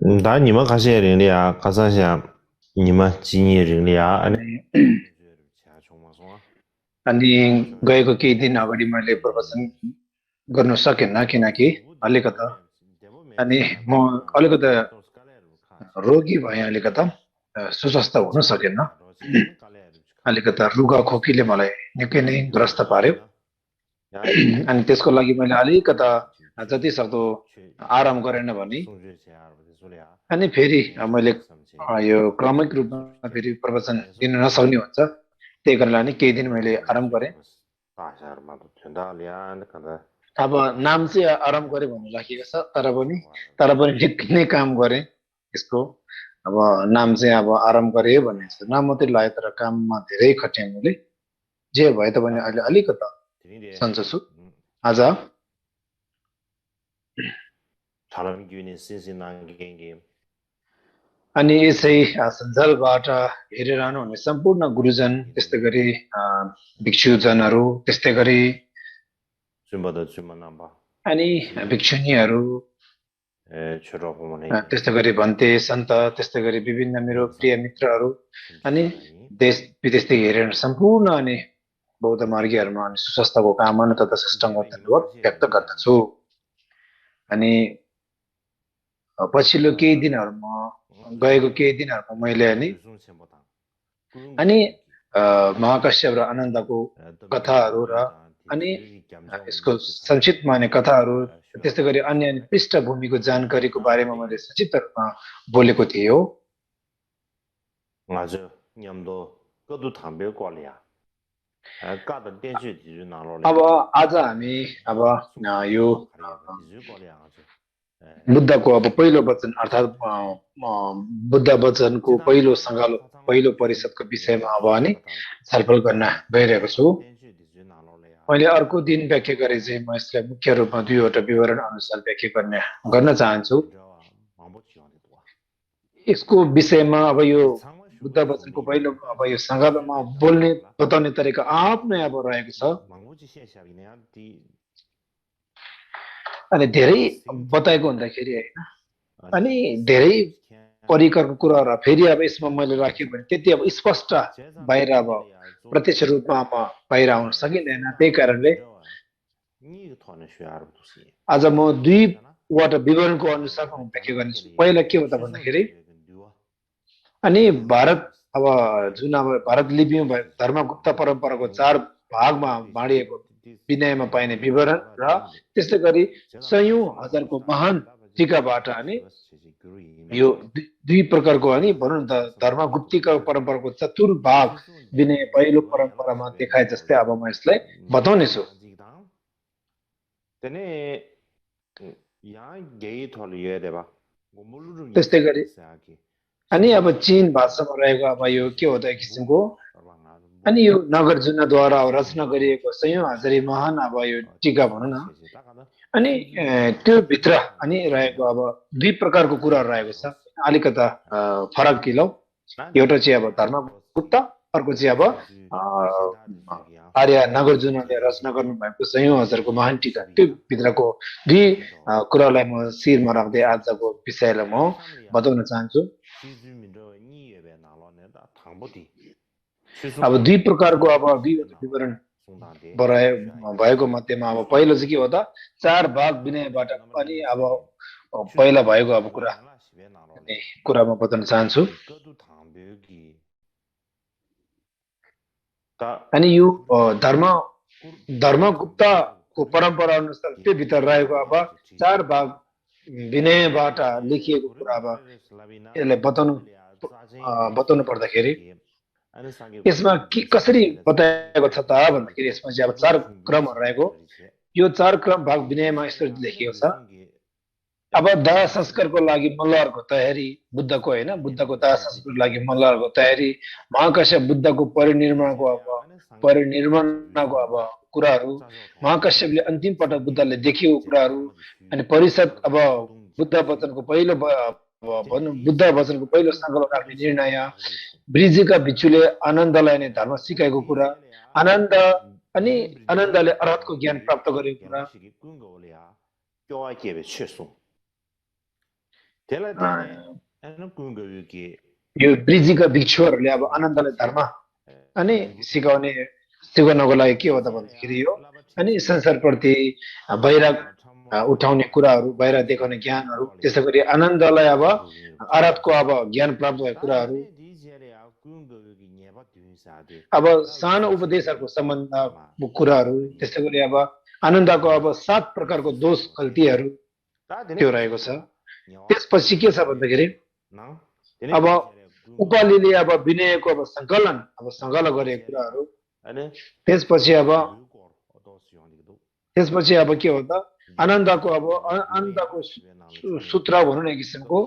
다 니们가시 링리아 가사샤 니们지니 링리아 아니 अनि गएको केही दिन अगाडि मैले प्रवचन गर्न सकेन किनकि अलिकता अनि म अलिकता रोगी भएँ अलिकता सुस्वस्थ हुन सकेन अलिकता रुगा खोकीले मलाई निकै नै ग्रस्त पार्यो अनि त्यसको लागि मैले अलिकता जति सक्दो आराम गरेन भने अनि फेरि मैले यो क्रमिक रूपमा फेरि प्रवचन दिन नसक्ने हुन्छ त्यही कारणले नि केही दिन मैले आराम गरेँ अब नाम चाहिँ आराम गरे भन्नु राखिएको छ तर पनि निकै नै काम गरेँ यसको अब नाम चाहिँ अब आराम गरे भन्ने छ नाम मात्रै लाग्यो तर काममा धेरै खटेँ मैले जे भए तापनि अहिले अलिकता सन्चो छु आज अनि यसै सञ्जालबाट हेरिरहनु हुने सम्पूर्ण गुरुजन त्यस्तै गरी भिक्षुजनहरू त्यस्तै गरी अनि भिक्षुनीहरू त्यस्तै गरी भन्ते सन्त त्यस्तै गरी विभिन्न मेरो प्रिय मित्रहरू अनि देश विदेशदेखि हेरेर सम्पूर्ण अनि बौद्ध मार्गीहरूमा अनि सुस्वास्थ्यको कामना तथा सष्टाङ्ग धन्यवाद व्यक्त गर्दछु अनि पछिल्लो केही दिनहरूमा गएको केही दिनहरूमा मैले अनि महाकाश्यप र आनन्दको कथाहरू र अनि यसको संक्षिप्त माने कथाहरू त्यस्तै गरी अन्य पृष्ठभूमिको जानकारीको बारेमा मैले संक्षिप्त रूपमा बोलेको थिएँ हो अब आज हामी अब यो बुद्धको अब पहिलो वचन अर्थात् बुद्ध वचनको पहिलो सङ्गालो पहिलो परिषदको विषयमा अब अनि छलफल गर्न गइरहेको छु मैले अर्को दिन व्याख्या गरे चाहिँ म यसलाई मुख्य रूपमा दुईवटा विवरण अनुसार व्याख्या गर्न चाहन्छु यसको विषयमा अब यो बुद्ध वचनको पहिलो अब यो सङ्गालोमा बोल्ने बताउने तरिका आफ्नै अब रहेको छ अनि धेरै बताएको हुँदाखेरि होइन अनि धेरै परिकारको कुराहरू फेरि अब यसमा मैले राखेँ भने त्यति अब स्पष्ट बाहिर अब प्रत्यक्ष रूपमा अब बाहिर आउन सकिँदैन त्यही कारणले आज म दुईवटा विवरणको अनुसार व्याख्या गर्नेछु पहिला के हो त भन्दाखेरि अनि भारत अब जुन अब भारत लिपिमा धर्मगुप्त परम्पराको 4 भागमा बाँडिएको विनयमा पाइने विवरण र त्यस्तै गरी सयौं हजारको महान टीकाबाट अनि यो दुई प्रकारको अनि भनौँ न धर्मगुप्तिक परम्पराको चतुर्भाग विनय पहिलो परम्परामा देखाए जस्तै अब म यसलाई बताउने छु त्यस्तै गरी अनि अब चीन भाषामा रहेको अब यो के हो त एक किसिमको अनि यो नागार्जुनद्वारा रचना गरिएको सयौं हजारी महान अब यो टीका भनौँ न अनि त्यो भित्र अनि रहेको अब दुई प्रकारको कुराहरू रहेको छ अलिकता फरक किलौ एउटा चाहिँ अब धर्मगुप्त अर्को चाहिँ अब आर्य नागार्जुनले रचना गर्नु भएको सयौं हजारको महान टीका त्यो भित्रको दुई कुरालाई म शिरमा राख्दै आजको विषयलाई म बताउन चाहन्छु अब दुई प्रकारको अब दुईवटा विवरण भएको मध्येमा अब पहिलो चाहिँ के हो त 4 भाग विनयबाट अनि अब पहिला भएको अब कुरा म बताउन चाहन्छु अनि यो धर्मगुप्तको परम्परा अनुसार त्यो भित्र रहेको अब 4 भाग विनयबाट लेखिएको कुरा अब यसलाई बताउनु पर्दाखेरि यसमा कसरी बताएको छ त भन्दाखेरि यसमा चाहिँ अब 4 क्रमहरू रहेको यो 4 क्रम भाग विनयमा यसरी लेखिएको छ अब दाह संस्कारको लागि मल्लहरूको तयारी बुद्धको होइन बुद्धको दाह संस्कारको लागि मल्लहरूको तयारी महाकाश्यप बुद्धको परिनिर्माणको अब कुराहरू महाकाश्यपले अन्तिम पटक बुद्धले देखेको कुराहरू अनि परिषद अब बुद्ध वचनको पहिलो बुद्ध वचनको पहिलो सङ्कल्प राख्ने निर्णय ब्रिजिका भिक्षुले आनन्दलाई नै धर्म सिकाएको कुरा आनन्दले अर्हतको ज्ञान प्राप्त गरेको कुरा यो ब्रिजिका भिक्षुहरूले अब आनन्दलाई धर्म अनि सिकाउनको लागि के हो त भन्दाखेरि यो अनि संसारप्रति वैराग उठाउने कुराहरू वैराग देखाउने ज्ञानहरू त्यसै गरी आनन्दलाई अब आराधको अब ज्ञान प्राप्त भएको कुराहरू अब सानो उपदेशहरूको सम्बन्ध कुराहरू त्यसै गरी अब आनन्दको अब 7 प्रकारको दोष गल्तीहरू त्यो रहेको छ त्यसपछि के छ भन्दाखेरि अब उपालिले अब विनयको अब सङ्कलन गरेको कुराहरू त्यसपछि अब के हो त आनन्दको सूत्र भनौँ न एक किसिमको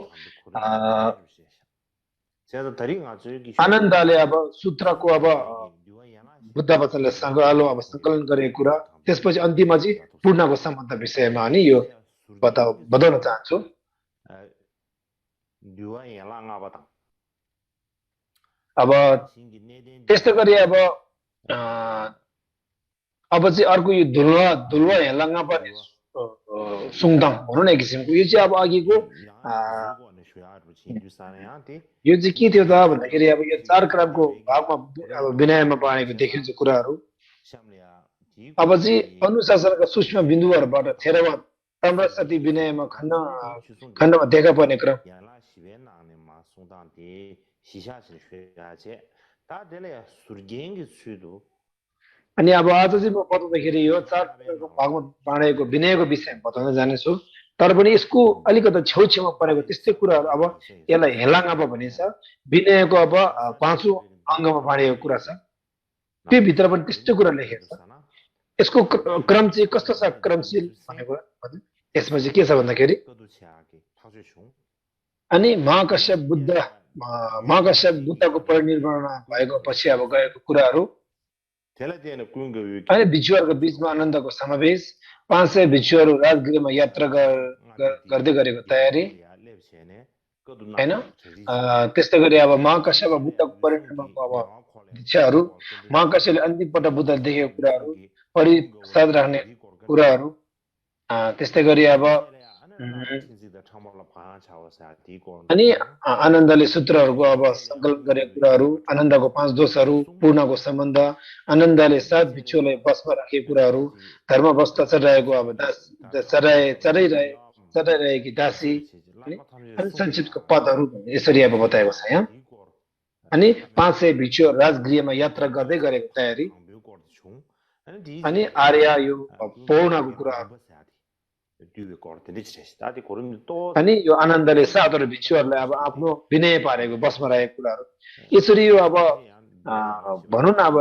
आनन्दले अब सूत्रको अब बुद्ध वचनले सङ्कलन गरेको कुरा त्यसपछि अन्तिममा चाहिँ पूर्णको सम्बन्ध विषयमा अनि यो बताउन चाहन्छु अब त्यस्तै गरी अब चाहिँ अर्को यो धुलवा हेलाङा पनि सुङदाङ भनौँ न एक किसिमको यो चाहिँ अब अघिको यो चाहिँ के थियो त भन्दाखेरि अब यो 4 क्रमको भागमा अब विनयमा बाँडेको देखिन्छ कुराहरू अब चाहिँ अनुशासनका सूक्ष्म बिन्दुहरूबाट थेरवाद ताम्रसती विनयमा खण्डमा देखा पर्ने क्रम अनि अब आज चाहिँ म बताउँदाखेरि यो 4 भागमा बाँडेको विनयको विषयमा बताउन जानेछु तर पनि यसको अलिकति छेउछेउमा परेको त्यस्तै कुराहरू अब यसलाई हेलाङ अब भनिन्छ विनयको अब 5औं अङ्गमा बाँडेको कुरा छ त्यो भित्र पनि त्यस्तै कुरा लेखेको छ यसको क्रम चाहिँ कस्तो छ क्रमशील भनेको यसमा चाहिँ के छ भन्दाखेरि अनि महाकश्यप बुद्धको परिनिर्वाण भएको पछि अब गएको कुराहरू अनि भिक्षुहरूको बीचमा आनन्दको समावेश 500 भिक्षुहरू राजगृहमा यात्रा गर्दै गरेको तयारी हैन त्यस्तै गरी अब महाकश्यप बुद्धको परिनिर्वाणको अब दीक्षाहरू महाकश्यपले अन्तिम पटक बुद्ध देखेको कुराहरू परिसाद राख्ने कुराहरू त्यस्तै गरी अब अनि आनन्दले सूत्रहरूको अब सङ्कलन गरेको कुराहरू आनन्दको 5 दोषहरू पूर्णको सम्बन्ध आनन्दले 7 भिक्षुलाई बसमा राखेको कुराहरू धर्म अवस्था चढाएको अब चढाइरहेकी दासी अनि संक्षिप्तको पदहरू यसरी अब बताएको छ यहाँ अनि 500 भिक्षु राजगृहमा यात्रा गर्दै गरेको तयारी अनि आर्य यो पौर्णको कुराहरू अनि यो आनन्दले 7 भिक्षुहरूलाई अब आफ्नो विनय पारेको बसमा रहेको कुराहरू यसरी यो अब भनौँ न अब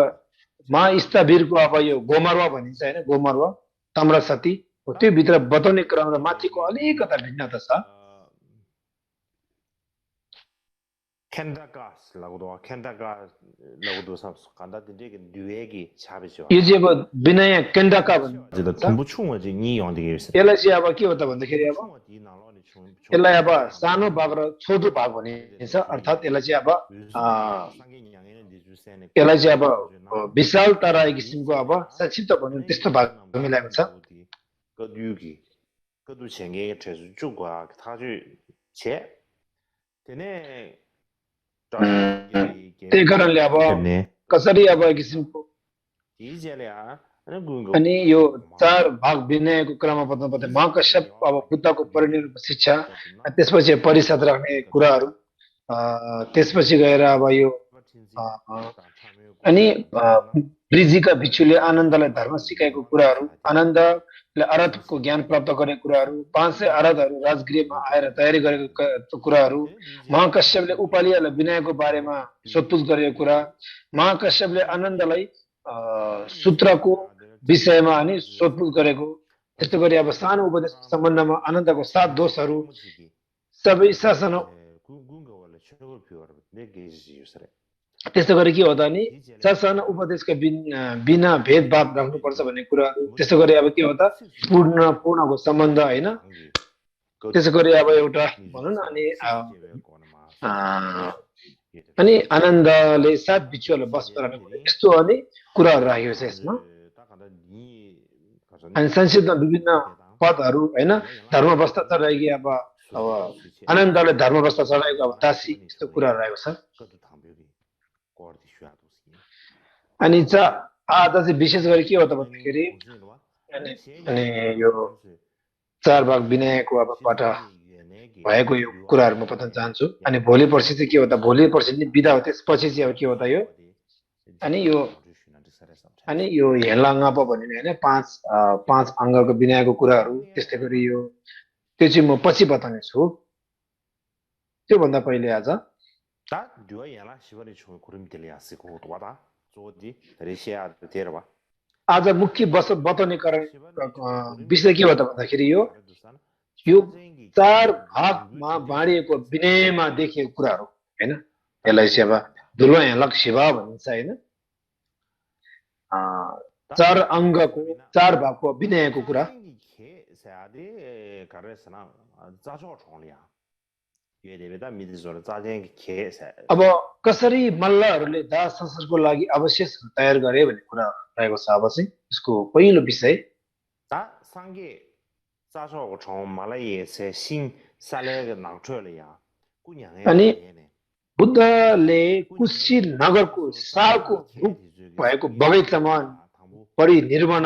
महास्थवीरको अब यो गोमर्वा भनिन्छ हैन गोमर्वा ताम्रसती त्यो भित्र बताउने क्रम र माथिको अलिकता भिन्नता छ यो चाहिँ अब विनय केन्डाका भन्छ यसलाई चाहिँ अब के हो त भन्दाखेरि अब यसलाई अब सानो भाग र छोटो भाग भनिन्छ अर्थात् यसलाई चाहिँ अब विशाल तर एक किसिमको अब संक्षिप्त भन्नु त्यस्तो भाग मिलाएको छ त्यही कारणले अब कसरी अब एक किसिमको अनि यो 4 भाग विनयको क्रममा बताउनुपर्दा महाकश्यप अब बुद्धको परिनिर्वाण शिक्षा त्यसपछि परिषद राख्ने कुराहरू त्यसपछि गएर अब यो अनि ब्रिजिका भिक्षुले आनन्दलाई धर्म सिकाएको कुराहरू आनन्दले अरथको ज्ञान प्राप्त गरेको कुराहरू 500 अरथहरू राजगृहमा आएर तयारी गरेको कुराहरू महाकश्यपले उपालियालाई विनयको बारेमा सोधपुछ गरेको कुरा महाकश्यपले आनन्दलाई सूत्रको विषयमा अनि सोधपुछ गरेको त्यस्तो गरी अब सानो उपदेशको सम्बन्धमा आनन्दको 7 दोषहरू सबै शासन त्यस्तो गरी के हो त नि शासन उपदेशका बिना भेदभाव राख्नुपर्छ भन्ने कुराहरू त्यस्तो गरी अब के हो त पूर्णको सम्बन्ध हैन त्यसै गरी अब एउटा भनौँ न अनि आनन्दले 7 भिक्षुहरूलाई बसमा राख्ने यस्तो अनि कुराहरू राखेको छ यसमा अनि संस्कृतमा विभिन्न पदहरू हैन धर्म अवस्था रहेकी अब अब आनन्दले धर्म बस्दा चढाएको अब दासी यस्तो कुरा रहेको छ अनि आज चाहिँ विशेष गरी के हो त भन्दाखेरि अनि यो चारबाग विनायकको अबबाट भएको यो कुराहरू म बताउन चाहन्छु अनि भोलि पर्सि चाहिँ के हो त भोलि पर्सि नै बिदा हो त्यसपछि चाहिँ अब के हो त यो अनि यो हेलाङ्गाप भन्ने हैन पाँच अङ्गको विनायकको कुराहरू त्यस्तै गरी यो त्यो चाहिँ म पछि बताउने छु त्यो भन्दा पहिले आज आज मुख्य बताउने कारण विषय के हो त भन्दाखेरि यो चार भागमा बाँडिएको विनयमा देखिएको कुराहरू हैन यसलाई चाहिँ अब ध्रुव हेलक शिवा भनिन्छ हैन चार अङ्गको चार भागको विनयको कुरा अब कसरी मल्लहरूले दाह संस्कारको लागि आवश्यक तयार गरे भन्ने कुरा रहेको छ अब चाहिँ यसको पहिलो विषय अनि बुद्धले कुशीनगरको सालको रूप भएको बगैँचामा परिनिर्वाण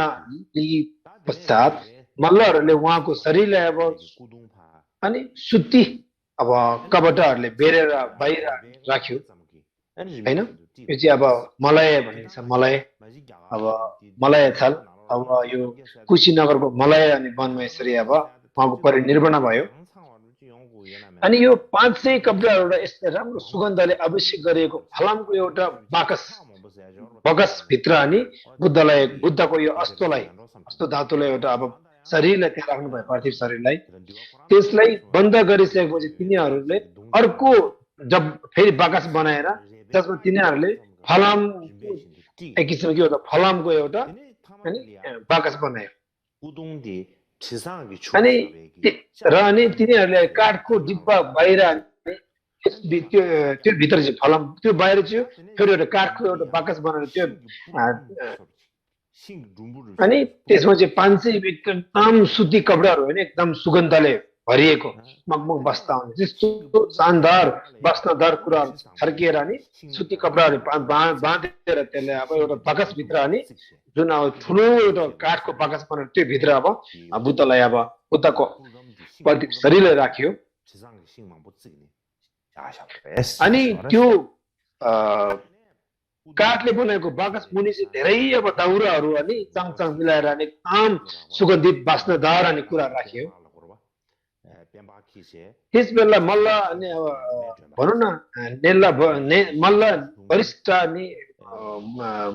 लिई पश्चात मल्लहरूले उहाँको शरीरलाई अब अनि सुत्ती अब कपडाहरूले बेरेर बाहिर राख्यो हैन यो चाहिँ अब मलय भनिन्छ मलय अब मलय छल अब यो कुशीनगरको मलय अनि वनमा यसरी अब उहाँको परिनिर्वाण भयो अनि यो 500 कपडाहरू यस्तो राम्रो सुगन्धले अभिषेक गरिएको फलामको एउटा बकस भित्र अनि बुद्धको यो अस्तो धातुलाई एउटा अब शरीरलाई त्यहाँ राख्नु भयो पार्थिव शरीरलाई त्यसलाई बन्द गरिसकेपछि तिनीहरूले अर्को जब फेरि बाकस बनाएर त्यसमा तिनीहरूले फलाम एक किसिमको एउटा फलामको एउटा अनि बाकस बनायो अनि तिनीहरूले काठको डिब्बा बाहिर त्यो भित्र चाहिँ फलाम त्यो बाहिर चाहिँ फेरि एउटा काठको एउटा बाकस बनाएर त्यो अनि त्यसमा चाहिँ 500 एकदम सुती कपडाहरू होइन एकदम सुगन्धले भरिएको मगमग बस्दा आउने त्यस्तो शानदार बस्नदार कुराहरू छर्किएर अनि सुती कपडाहरू बाँधेर त्यसलाई अब एउटा बाकसभित्र अनि जुन अब ठुलो एउटा काठको बाकस बनाएर त्यो भित्र अब बुद्धलाई अब बुद्धको प्रतीक शरीरलाई राख्यो अनि त्यो काठले बनाएको बाकस मुनि चाहिँ धेरै अब दाउराहरू अनि चङचङ मिलाएर अनि काम सुगन्धित बास्नदार अनि कुरा राखियो त्यस बेला मल्ल अनि अब भनौँ न मल्ल वरिष्ठ अनि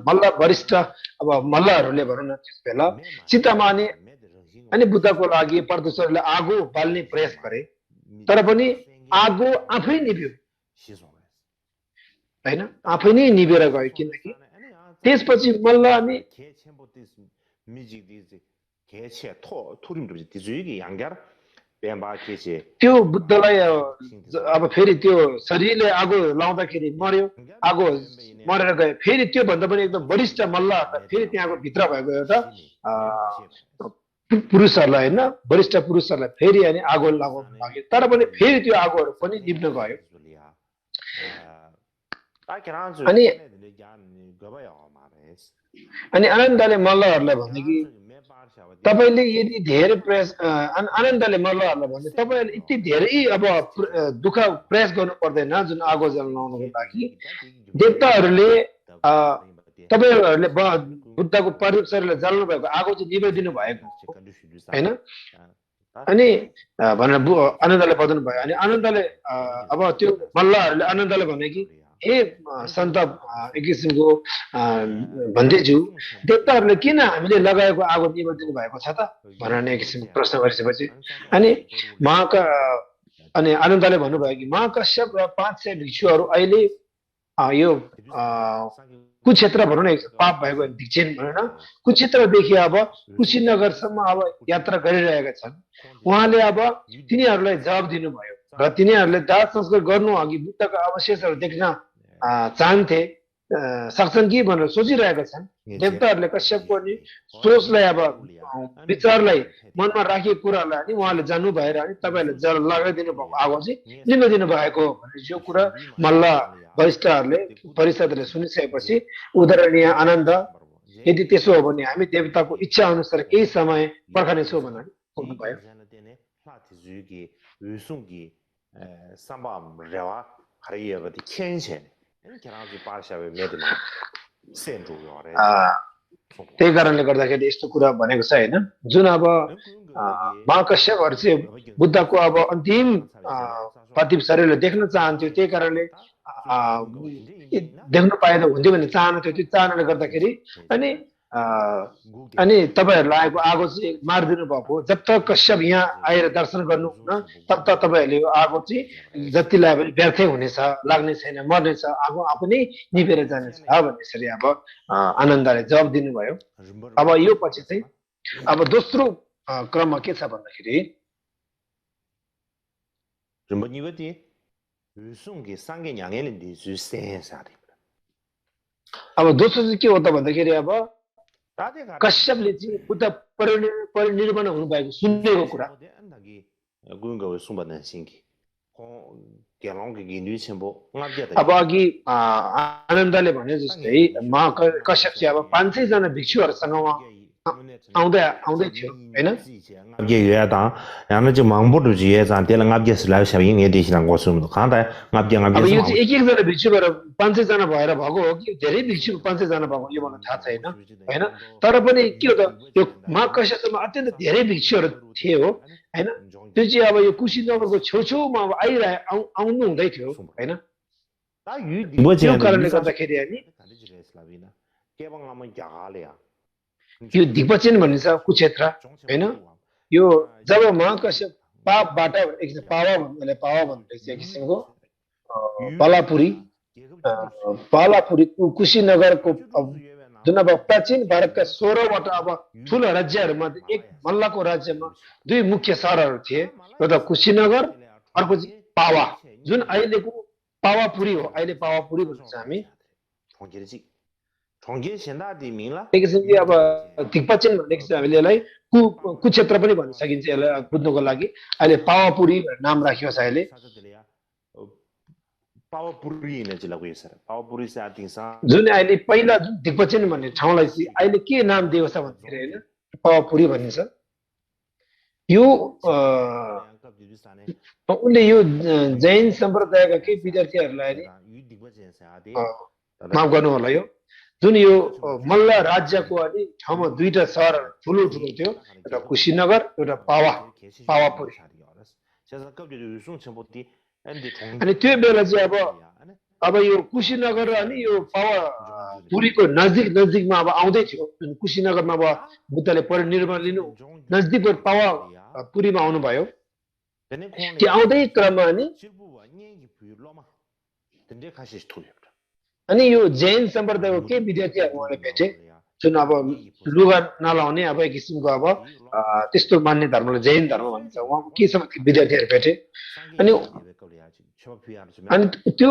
मल्ल वरिष्ठ अब मल्लहरूले भनौँ न त्यस बेला चितामानी अनि बुद्धको लागि परमेश्वरले आगो बाल्ने प्रयास गरे तर पनि आगो आफै निभ्यो हैन आफै नै निभेर गयो किनकि त्यसपछि मल्ल अनि त्यो बुद्धलाई अब फेरि त्यो शरीरले आगो लाउँदाखेरि मर्यो आगो मरेर गयो फेरि त्यो भन्दा पनि एकदम वरिष्ठ मल्ल फेरि त्यहाँको भित्र भएको एउटा पुरुषहरूलाई होइन वरिष्ठ पुरुषहरूलाई फेरि अनि आगो लगाउनु लाग्यो तर पनि फेरि त्यो आगोहरू पनि निप्न गयो अनि आनन्दले मल्लहरूलाई भने कि तपाईले यदि धेरै प्रयास आनन्दले मल्लहरूलाई भने तपाईले यति धेरै अब दुःख प्रयास गर्नु पर्दैन जुन आगो जलाउनको लागि देवताहरूले तपाईहरूले बुद्धको पार्थिव शरीरलाई जलाउनु भएको आगो चाहिँ निभाइदिनु भएको हैन अनि भनेर आनन्दले बताउनु भयो अनि आनन्दले अब त्यो मल्लहरूले आनन्दले भने कि हे सन्त एक किसिमको भन्दैछु देवताहरूले किन हामीले लगाएको आगो निभाइदिनु भएको छ त भनेर एक किसिमको प्रश्न गरिसकेपछि अनि आनन्दले भन्नुभयो कि महाकश्यप र 500 भिक्षुहरू अहिले यो कुक्षेत्र भनौँ न पाप भएको दिक्षेन भनौँ न कुक्षेत्रदेखि अब कुशीनगरसम्म अब यात्रा गरिरहेका छन् उहाँले अब तिनीहरूलाई जवाब दिनुभयो र तिनीहरूले दाह संस्कार गर्नु अघि बुद्धका अवशेषहरू देख्न चाहन्थे सक्छन् कि भनेर सोचिरहेका छन् देवताहरूले कश्यपको नि सोचलाई अब विचारलाई मनमा राखेको कुरालाई अनि उहाँले जान्नु भएर अनि तपाईँहरूले लगाइदिनु भएको आगो चाहिँ निभाइदिनु भएको भनेर यो कुरा मल्ल वरिष्ठहरूले परिषदले सुनिसकेपछि उदाहरणीय आनन्द यदि त्यसो हो भने हामी देवताको इच्छा अनुसार केही समय पर्खनेछौँ भनेर भन्नुभयो त्यही कारणले गर्दाखेरि यस्तो कुरा भनेको छ होइन जुन अब महाकश्यपहरू चाहिँ बुद्धको अब अन्तिम पार्थिव शरीरलाई देख्न चाहन्थ्यो त्यही कारणले देख्न पाएन हुन्थ्यो भन्ने चाहना थियो त्यो चाहनाले गर्दाखेरि अनि तपाईँहरूलाई आएको आगो चाहिँ मारिदिनु भएको जब तक कश्यप यहाँ आएर दर्शन गर्नुहुन्न तब तक तपाईँहरूले यो आगो चाहिँ जतिलाई पनि व्यर्थै हुनेछ लाग्ने छैन मर्नेछ आगो आफू नै निभेर जानेछ भन्ने अब आनन्दले जवाब दिनुभयो अब यो पछि चाहिँ अब दोस्रो क्रममा के छ भन्दाखेरि अब दोस्रो चाहिँ के हो त भन्दाखेरि अब कश्यपले चाहिँ बुद्ध परिनिर्वाण हुनुभएको सुनेको कुरा अब अघि आनन्दले भने जस्तै कश्यप चाहिँ अब 500 जना भिक्षुहरूसँग आउँदै थियो हैन अब यो चाहिँ एक जना भिक्षुबाट 500 जना भएर भएको हो कि धेरै भिक्षु 500 जना भएको यो मलाई थाहा छैन हैन तर पनि के हो त यो महाकश्यपमा अत्यन्त धेरै भिक्षुहरू थिए हो हैन त्यो चाहिँ अब यो कुशीनगरको छेउछेउमा अब आउनु हुँदै थियो हैन त्यो कारणले गर्दाखेरि अनि यो दिग्वचन भन्ने छ कुक्षेत्र हैन यो जब महाकश्यप पापबाट पावा भन्ने एक किसिमको पालापुरी कुशीनगरको जुन अब प्राचीन भारतका 16 वटा अब ठुलो राज्यहरूमा एक मल्लको राज्यमा दुई मुख्य सहरहरू थिए एउटा कुशीनगर अर्को चाहिँ पावा जुन अहिलेको पावापुरी हो अहिले पावापुरी भन्छ हामी अब दिग्वचन भन्ने हामीले यसलाई कुक्षेत्र पनि भन्न सकिन्छ यसलाई बुझ्नको लागि अहिले पावापुरी नाम राखिएको छ अहिले जुन अहिले पहिला जुन दिग्वचन भन्ने ठाउँलाई चाहिँ अहिले के नाम दिएको छ भन्दाखेरि होइन पावापुरी भनिन्छ यो उनले यो जैन सम्प्रदायका केही विद्यार्थीहरूलाई माफ गर्नु होला यो जुन यो मल्ल राज्यको अनि ठाउँमा दुईटा सहर ठुलो थियो एउटा कुशीनगर एउटा पावापुरी अनि त्यो बेला चाहिँ अब यो कुशीनगर अनि यो पावापुरीको नजिकमा अब आउँदै थियो जुन कुशीनगरमा अब बुद्धले परिनिर्वाण लिनु नजिक पावापुरीमा आउनुभयो त्यो आउँदै क्रममा अनि यो जैन सम्प्रदायको केही विद्यार्थीहरू उहाँले भेटे जुन अब लुगा नलाउने अब एक किसिमको अब त्यस्तो मान्ने धर्मलाई जैन धर्म भनिन्छ उहाँको के छ विद्यार्थीहरू भेटे अनि त्यो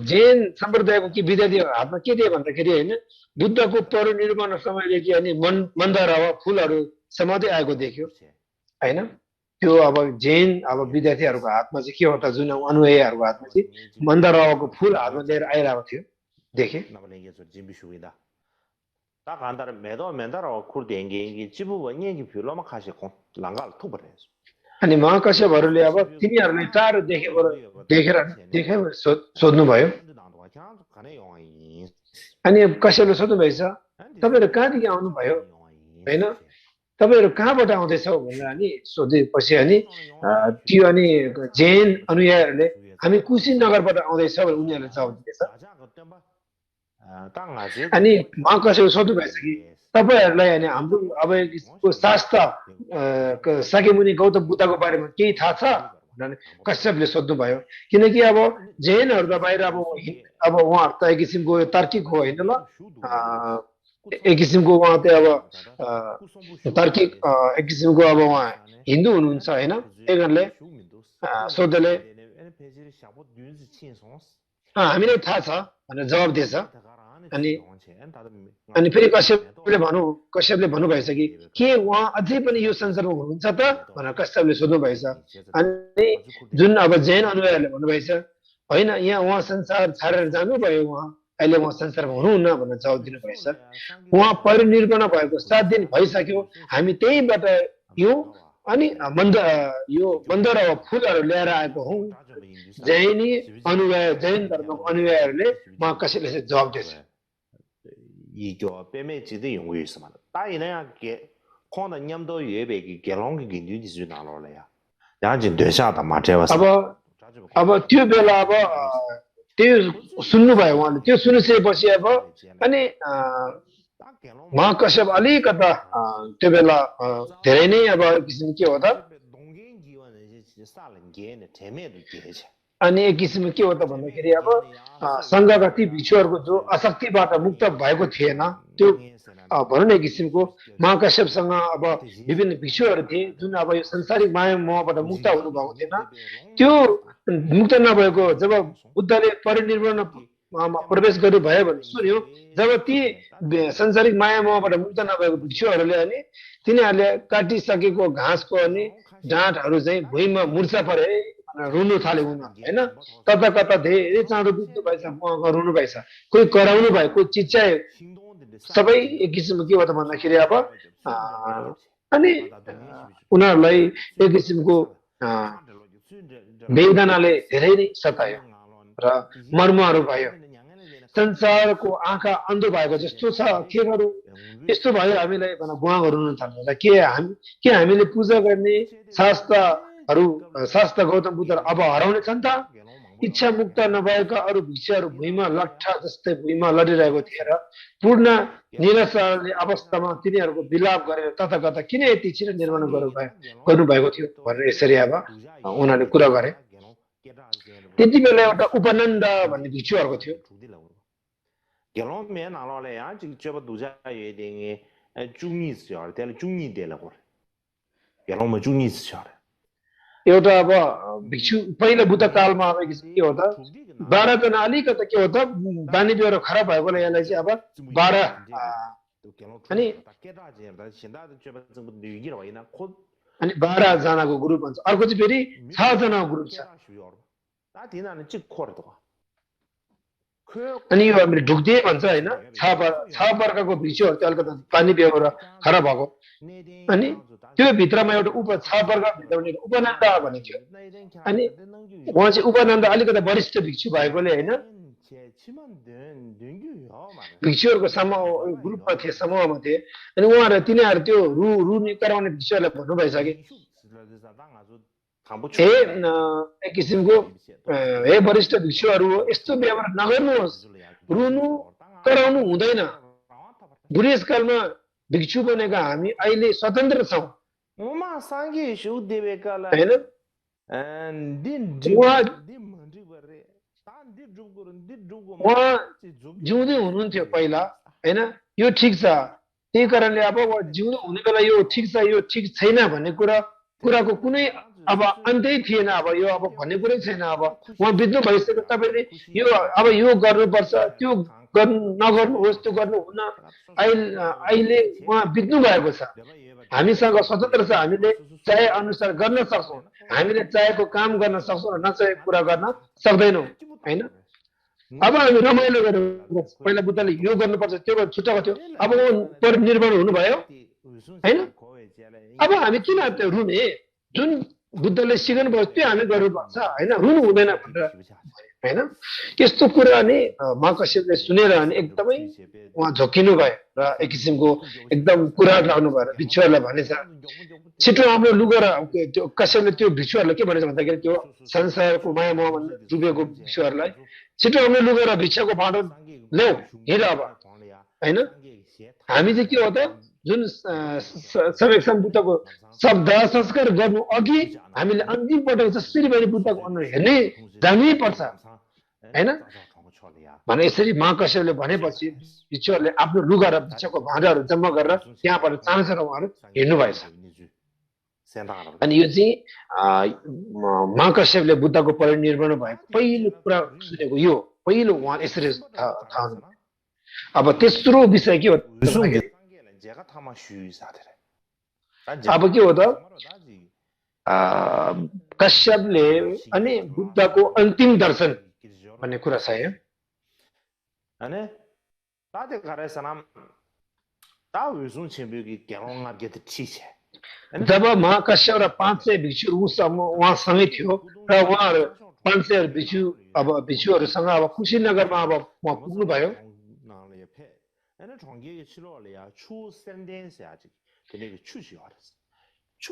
जैन सम्प्रदायको के विद्यार्थीहरू हातमा के थियो भन्दाखेरि होइन बुद्धको परिनिर्वाण समयदेखि अनि मन्दार अब फुलहरू समाउँदै आएको देख्यो होइन त्यो अब जैन अब विद्यार्थीहरूको हातमा चाहिँ के हो त जुन अनुयायीहरूको हातमा चाहिँ मन्दारको फुल हातमा लिएर आइरहेको थियो देखे अनि महाकश्यपहरूले अब तिनीहरूलाई टाढो देखेर सोध्नुभयो अनि कश्यपले सोध्नुभएछ तपाईँहरू कहाँदेखि आउनुभयो होइन तपाईँहरू कहाँबाट आउँदैछौ भनेर अनि सोधेपछि अनि त्यो अनि जैन अनुयायीहरूले हामी कुशीनगरबाट आउँदैछौँ भनेर उनीहरूले जवाब दिएछ अनि महाकश्यपले सोध्नुभएछ कि तपाईँहरूलाई अनि हाम्रो अब शास्त्र शाक्यमुनि गौतम बुद्धको बारेमा केही थाहा छ भनेर कश्यपले सोध्नुभयो किनकि अब जैनहरू त बाहिर अब उहाँहरू त एक किसिमको तार्किक हो होइन ल एक किसिमको उहाँ चाहिँ अब तार्किक एक किसिमको अब उहाँ हिन्दू हुनुहुन्छ होइन त्यही कारणले सोद्धले हामीलाई थाहा छ भनेर जवाब दिएछ अनि अनि फेरि कश्यपले भन्नुभएछ कि के उहाँ अझै पनि यो संसारमा हुनुहुन्छ त भनेर कश्यपले सोध्नुभएछ अनि जुन अब जैन अनुयायीहरूले भन्नुभएछ होइन यहाँ उहाँ संसार छाडेर जानुभयो उहाँ अहिले उहाँ संसारमा हुनुहुन्न भनेर जवाब दिनुभएछ उहाँ परिनिर्वाण भएको 7 दिन भइसक्यो हामी त्यहीबाट यो अनि यो मन्दर फुलहरू ल्याएर आएको हौँ जैन धर्मको अनुयायीहरूले उहाँ कसैले चाहिँ जवाब दिएछ 一个北美籍的用语什么的，大一那样给看到念到粤北给啷个根据的就拿了呀，然后就对下的嘛这个是。अब त्यो बेला अब त्यो सुन्नुभयो उहाँले त्यो सुनिसकेपछि अब अनि महाकश्यप अलिकता त्यो बेला धेरै नै अब किसिम के हो त अनि एक किसिमको के हो त भन्दाखेरि अब संघका ती भिक्षुहरूको जो अशक्तिबाट मुक्त भएको थिएन त्यो भनौँ न एक किसिमको महाकश्यपसँग अब विभिन्न भिक्षुहरू थिए जुन अब यो संसारिक माया मोहबाट मुक्त हुनुभएको थिएन त्यो मुक्त नभएको जब बुद्धले परिनिर्वाणमा प्रवेश गर्नुभयो भने सुन्यो जब ती संसारिक माया मोहबाट मुक्त नभएको भिक्षुहरूले अनि तिनीहरूले काटिसकेको घाँसको अनि डाँठहरू चाहिँ भुइँमा मुर्छा परे रुनु थाले उनीहरू होइन कता कता धेरै चाँडो बित्नु भएछ रुनु भएछ कोही कराउनु भयो कोही चिच्यायो सबै एक किसिमको के हो त भन्दाखेरि अब अनि उनीहरूलाई एक किसिमको वेदनाले धेरै नै सतायो र मर्महरू भयो संसारको आँखा अन्धो भएको जस्तो छ के गरौँ यस्तो भयो हामीलाई गुहाहरू रुन थाल्छ के हामीले पूजा गर्ने शास्त्र गौतम बुद्ध अब हराउने छन् त इच्छा मुक्त नभएका अरू भिक्षुहरू भुइँमा लट्ठा जस्तै भुइँमा लडिरहेको थिए र पूर्ण निराशाले अवस्थामा तिनीहरूको विलाप गरेर तथा कता किन यति छिटो निर्माण गर्नुभएको थियो भनेर यसरी अब उनीहरूले कुरा गरे त्यति बेला एउटा उपनन्द भन्ने भिक्षुहरूको थियो एउटा अब भिक्षु पहिला बुद्ध कालमा अब के हो त 12 जना अलिकता के हो त बानी बेहोरा खराब भएकोले यसलाई चाहिँ अब 12 अनि 12 जनाको ग्रुप भन्छ अर्को चाहिँ फेरि 6 जनाको ग्रुप छ अनि यो हामीले ढुक्दिए भन्छ होइन 6 वर्गको भिक्षुहरू चाहिँ अलिकता बानी बेहोरा खराब भएको अनि त्यो भित्रमा एउटा 6 वर्ग भित्र उपनन्द भन्ने थियो अनि उहाँ चाहिँ उपनन्द अलिकता वरिष्ठ भिक्षु भएकोले होइन भिक्षुहरूको ग्रुपमा थिए समूहमा थिए अनि उहाँहरू तिनीहरू त्यो रुनी कराउने भिक्षुहरूलाई भन्नुभएछ कि हे एक किसिमको हे वरिष्ठ भिक्षुहरू यस्तो व्यवहार नगर्नुहोस् रुनु कराउनु हुँदैन बुढेसकालमा भिक्षु बनेका हामी अहिले स्वतन्त्र छौँ होइन उहाँ जिउँदै हुनुहुन्थ्यो पहिला होइन यो ठिक छ त्यही कारणले अब जिउँदो हुने बेला यो ठिक छ यो ठिक छैन भन्ने कुराको कुनै अब अन्तै थिएन अब यो अब भन्ने कुरै छैन अब उहाँ बित्नु भइसक्यो तपाईँले यो अब यो गर्नुपर्छ त्यो नगर्नुहोस् त्यो गर्नुहुन्न अहिले उहाँ बित्नु भएको छ हामीसँग स्वतन्त्र छ हामीले चाहे अनुसार गर्न सक्छौँ हामीले चाहेको काम गर्न सक्छौँ र नचाहेको कुरा गर्न सक्दैनौँ होइन अब हामी रमाइलो गर्नु पहिला बुद्धले यो गर्नुपर्छ त्यो छुट्टाएको थियो अब परिनिर्वाण हुनुभयो होइन अब हामी किन रुने जुन बुद्धले सिकाउनु भयो त्यो हामी गर्नुपर्छ होइन रुनु हुँदैन भनेर होइन यस्तो कुरा नि महाकश्यपले सुनेर अनि एकदमै उहाँ झोकिनु भयो र एक किसिमको एकदम कुरा लाउनु भयो भिक्षुहरूलाई भनेछ छिटो हाम्रो लुगा र त्यो कश्यपले त्यो भिक्षुहरूलाई के भनेछ भन्दाखेरि त्यो संसारको माया मोहमा डुबेको भिक्षुहरूलाई छिटो हाम्रो लुगा र भिक्षाको भाँडो ल्याऊ हिँड अब होइन हामी चाहिँ के हो त जुन समेक्षम बुद्धको शब्द संस्कार गर्नु अघि हामीले अन्तिम पटक जसरी पनि बुद्धको अनुहार हेर्नै जानै पर्छ होइन भने यसरी महाकश्यपले भनेपछि भिक्षुहरूले आफ्नो लुगा र भिक्षाको भाँडाहरू जम्मा गरेर त्यहाँबाट चाँचर उहाँहरू हिँड्नु भएछ अनि यो चाहिँ महाकश्यपले बुद्धको परिनिर्वाण भएको पहिलो कुरा सुनेको यो पहिलो उहाँ यसरी थाहा अब तेस्रो विषय के हो भन्दाखेरि अब के हो त कश्यपले अनि बुद्धको अन्तिम दर्शन भन्ने कुरा छ है अनि ताते गरे सनाम ता विसुन छिबुकी केरोंगा के त ठीक छ जब महाकश्यप र 500 भिक्षु उहाँसँगै थियो र उहाँहरू 500 भिक्षु अब भिक्षुहरूसँग अब कुशीनगरमा अब उहाँ पुग्नु भयो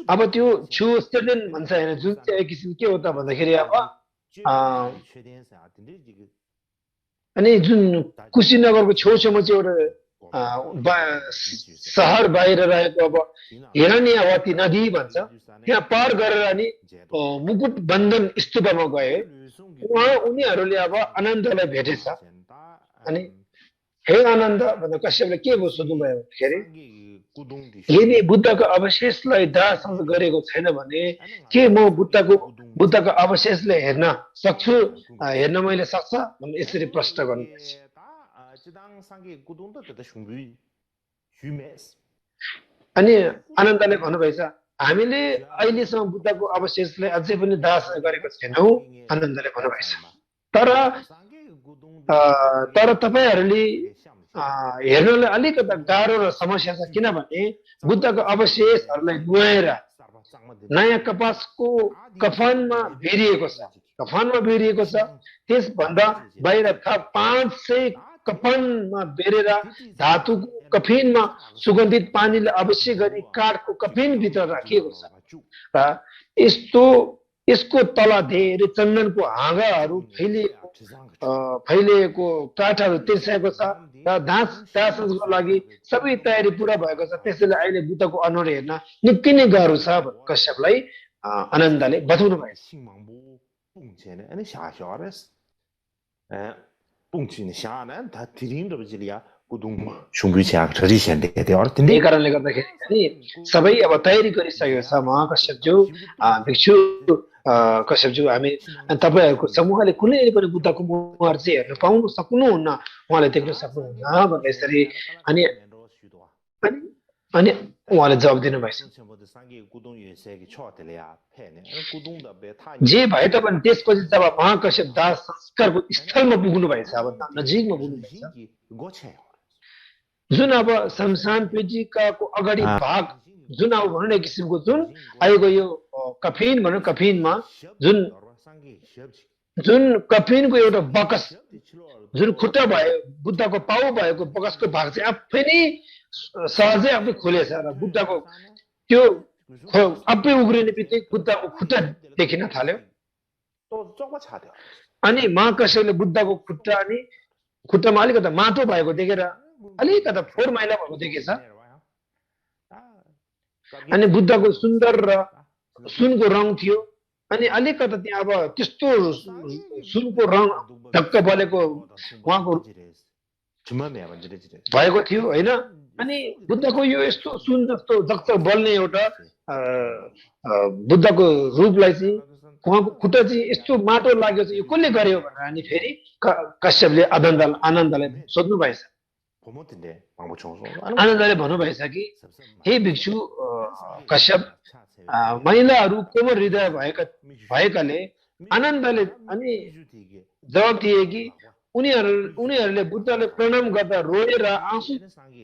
अब त्यो छु स्टेडेन भन्छ हैन जुन चाहिँ एक किसिम के हो त भन्दाखेरि अब अनि जुन कुशीनगरको छेउछाउमा चाहिँ एउटा सहर बाहिर रहेको अब हिरण्यवती नदी भन्छ त्यहाँ पार गरेर अनि मुकुट बन्धन स्तूपमा गए उहाँ उनीहरूले अब आनन्दलाई भेटेछ अनि हे आनन्द भनेर कश्यपले के भयो सोध्नु भयो भन्दाखेरि यदि बुद्धको अवशेषलाई दाह गरेको छैन भने के म बुद्धको अवशेषले हेर्न सक्छु हेर्न मैले सक्छ भने यसरी प्रश्न गर्नुहुन्छ अनि आनन्दले भन्नुभएछ हामीले अहिलेसम्म बुद्धको अवशेषलाई अझै पनि दाह गरेको छैनौं आनन्दले भन्नुभएछ तर तपाईहरूले हेर्नलाई अलिकति गाह्रो र समस्या छ किनभने बुद्धको अवशेषहरूलाई नुहाएर नयाँ कपासको कफनमा भिरिएको छ त्यसभन्दा बाहिर थप 500 कफनमा बेरेर धातुको कफिनमा सुगन्धित पानीले अवश्य गरी काठको कफिन भित्र राखिएको छ र यसको तल धेरै चन्दनको हाँगाहरू फैलिएको काठहरू तिर्साएको छ र दासको लागि सबै तयारी पुरा भएको छ त्यसैले अहिले बुद्धको अनुहार हेर्न निकै नै गाह्रो छ कश्यपलाई आनन्दले बताउनु भयो त्यही कारणले गर्दाखेरि सबै अब तयारी गरिसकेको छ महाकश्यपज्यू भिक्षु कश्यपज्यू हामी तपाईहरूको समूहले कुनै पनि बुद्धको मुहार चाहिँ हेर्न पाउनु सक्नुहुन्न उहाँले देख्न सक्नुहुन्न भनेर यसरी अनि उहाँले जवाब दिनुभएछ जे भए पनि त्यसपछि जब महाकश्यप दाह संस्कारको स्थलमा पुग्नु भएछ अब नजिकमा पुग्नु भएछ जुन अब शमशान पेटिकाको अगाडि भाग जुन अब भनौँ न किसिमको जुन आएको यो कफिन भनौँ कफिनमा जुन कफिनको एउटा बकस जुन खुट्टा भयो बुद्धको पाउ भएको बकसको भाग चाहिँ आफै नै सहजै आफै खोलेछ र बुद्धको त्यो आफै उग्रिने बित्तिकै बुद्धको खुट्टा देखिन थाल्यो अनि महाकश्यपले बुद्धको खुट्टा अनि खुट्टामा अलिकति माटो भएको देखेर अलिकति फोहोर मैला भएको देखेछ अनि बुद्धको सुन्दर र सुनको रङ थियो अनि अलिकति त्यहाँ अब त्यस्तो सुनको रङ ढक्क बलेको उहाँको भएको थियो होइन अनि बुद्धको यो यस्तो सुन जस्तो जक्त बल्ने एउटा बुद्धको रूपलाई चाहिँ उहाँको खुट्टा चाहिँ यस्तो माटो लाग्यो चाहिँ यो कसले गर्यो भनेर अनि फेरि कश्यपले आनन्दलाई सोध्नु भएछ आनन्दले भन्नुभएछ कि हे भिक्षु कश्यप महिलाहरू कोमल हृदय भएकाले आनन्दले अनि जवाब दिए कि उनीहरूले बुद्धले प्रणाम गर्दा रोएर आँसु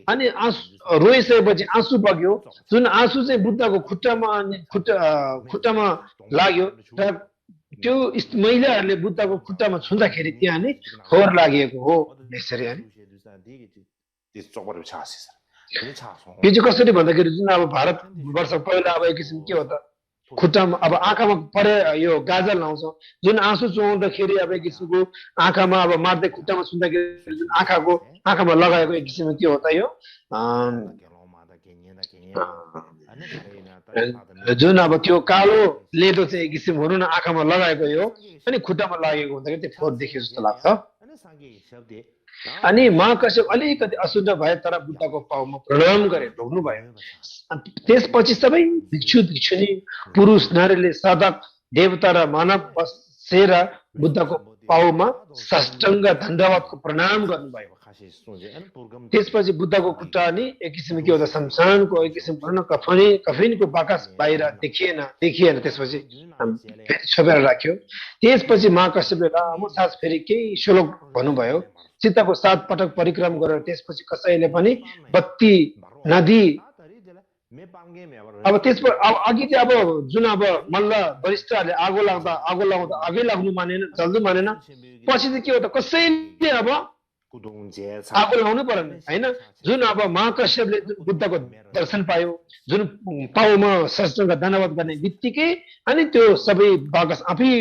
अनि रोइसकेपछि आँसु बग्यो जुन आँसु चाहिँ बुद्धको खुट्टामा लाग्यो र त्यो महिलाहरूले बुद्धको खुट्टामा छुँदाखेरि त्यहाँ नि फोहोर लागेको हो यसरी अनि यो चाहिँ कसरी भन्दाखेरि जुन अब भारत वर्ष पहिला अब एक किसिम के हो त खुट्टामा अब आँखामा परे यो गाजल लाउँछ जुन आँसु चुहाउँदाखेरि अब एक किसिमको आँखामा अब मार्दै खुट्टामा छुँदाखेरि जुन आँखामा लगाएको एक किसिमको के हो त यो जुन अब त्यो कालो लेदो चाहिँ एक किसिम भनौँ न आँखामा लगाएको हो अनि खुट्टामा लागेको हुँदाखेरि त्यो फोहोर देखियो जस्तो लाग्छ अनि महाकश्यप अलिकति असुन्ध भए तर बुद्धको पाउमा प्रणाम गरे ढोग्नु भयो त्यसपछि सबै भिक्षु भिक्षुनी पुरुष नारीले साधक देवता र मानव बसेर बुद्धको पाउमा साष्टाङ्ग दण्डवतको प्रणाम गर्नुभयो त्यसपछि बुद्धको खुट्टा अनि एक किसिमको के हो त शमशानको एक किसिमको भनौँ न कफिनको बाकस बाहिर देखिएन त्यसपछि फेरि छोपेर राख्यो त्यसपछि महाकश्यपले लामो सास फेरि केही श्लोक भन्नुभयो चित्तको 7 पटक परिक्रम गरेर त्यसपछि कसैले पनि बत्ती नदी अब त्यसपछि अब अघि चाहिँ अब जुन अब मल्ल वरिष्ठहरूले आगो लाउँदा आगै लाग्नु मानेन जल्दी मानेन पछि चाहिँ के हो त कसैले अब आगो लाउनु परेन हैन जुन अब महाकश्यपले बुद्धको दर्शन पायो जुन पाउमा साष्टाङ्ग दण्डवत गर्ने बित्तिकै अनि त्यो सबै बाकस आफै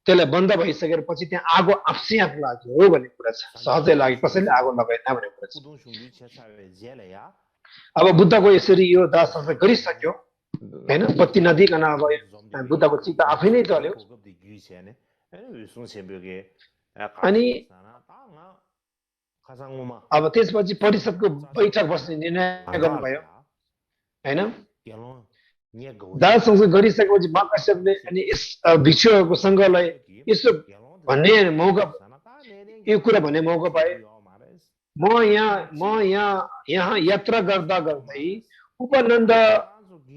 त्यसलाई बन्द भइसकेर पछि त्यहाँ आगो आफै आफ लाग्यो भन्ने कुरा छ सहजै लाग्यो कसैले आगो लगाएन भन्ने कुरा छ अब बुद्धको यसरी यो दाह संस्कार गरिसक्यो हैन बत्ती नदिकन अब बुद्धको चित्त आफै नै चल्यो अनि अब त्यसपछि परिषदको बैठक बस्ने निर्णय गर्नुभयो हैन दाह संस्कार गरिसकेपछि महाकश्यपले अनि यस भिक्षुहरूको संघलाई यसो भन्ने मौका यो कुरा भन्ने मौका पाए म यहाँ यात्रा गर्दा गर्दै उपनन्द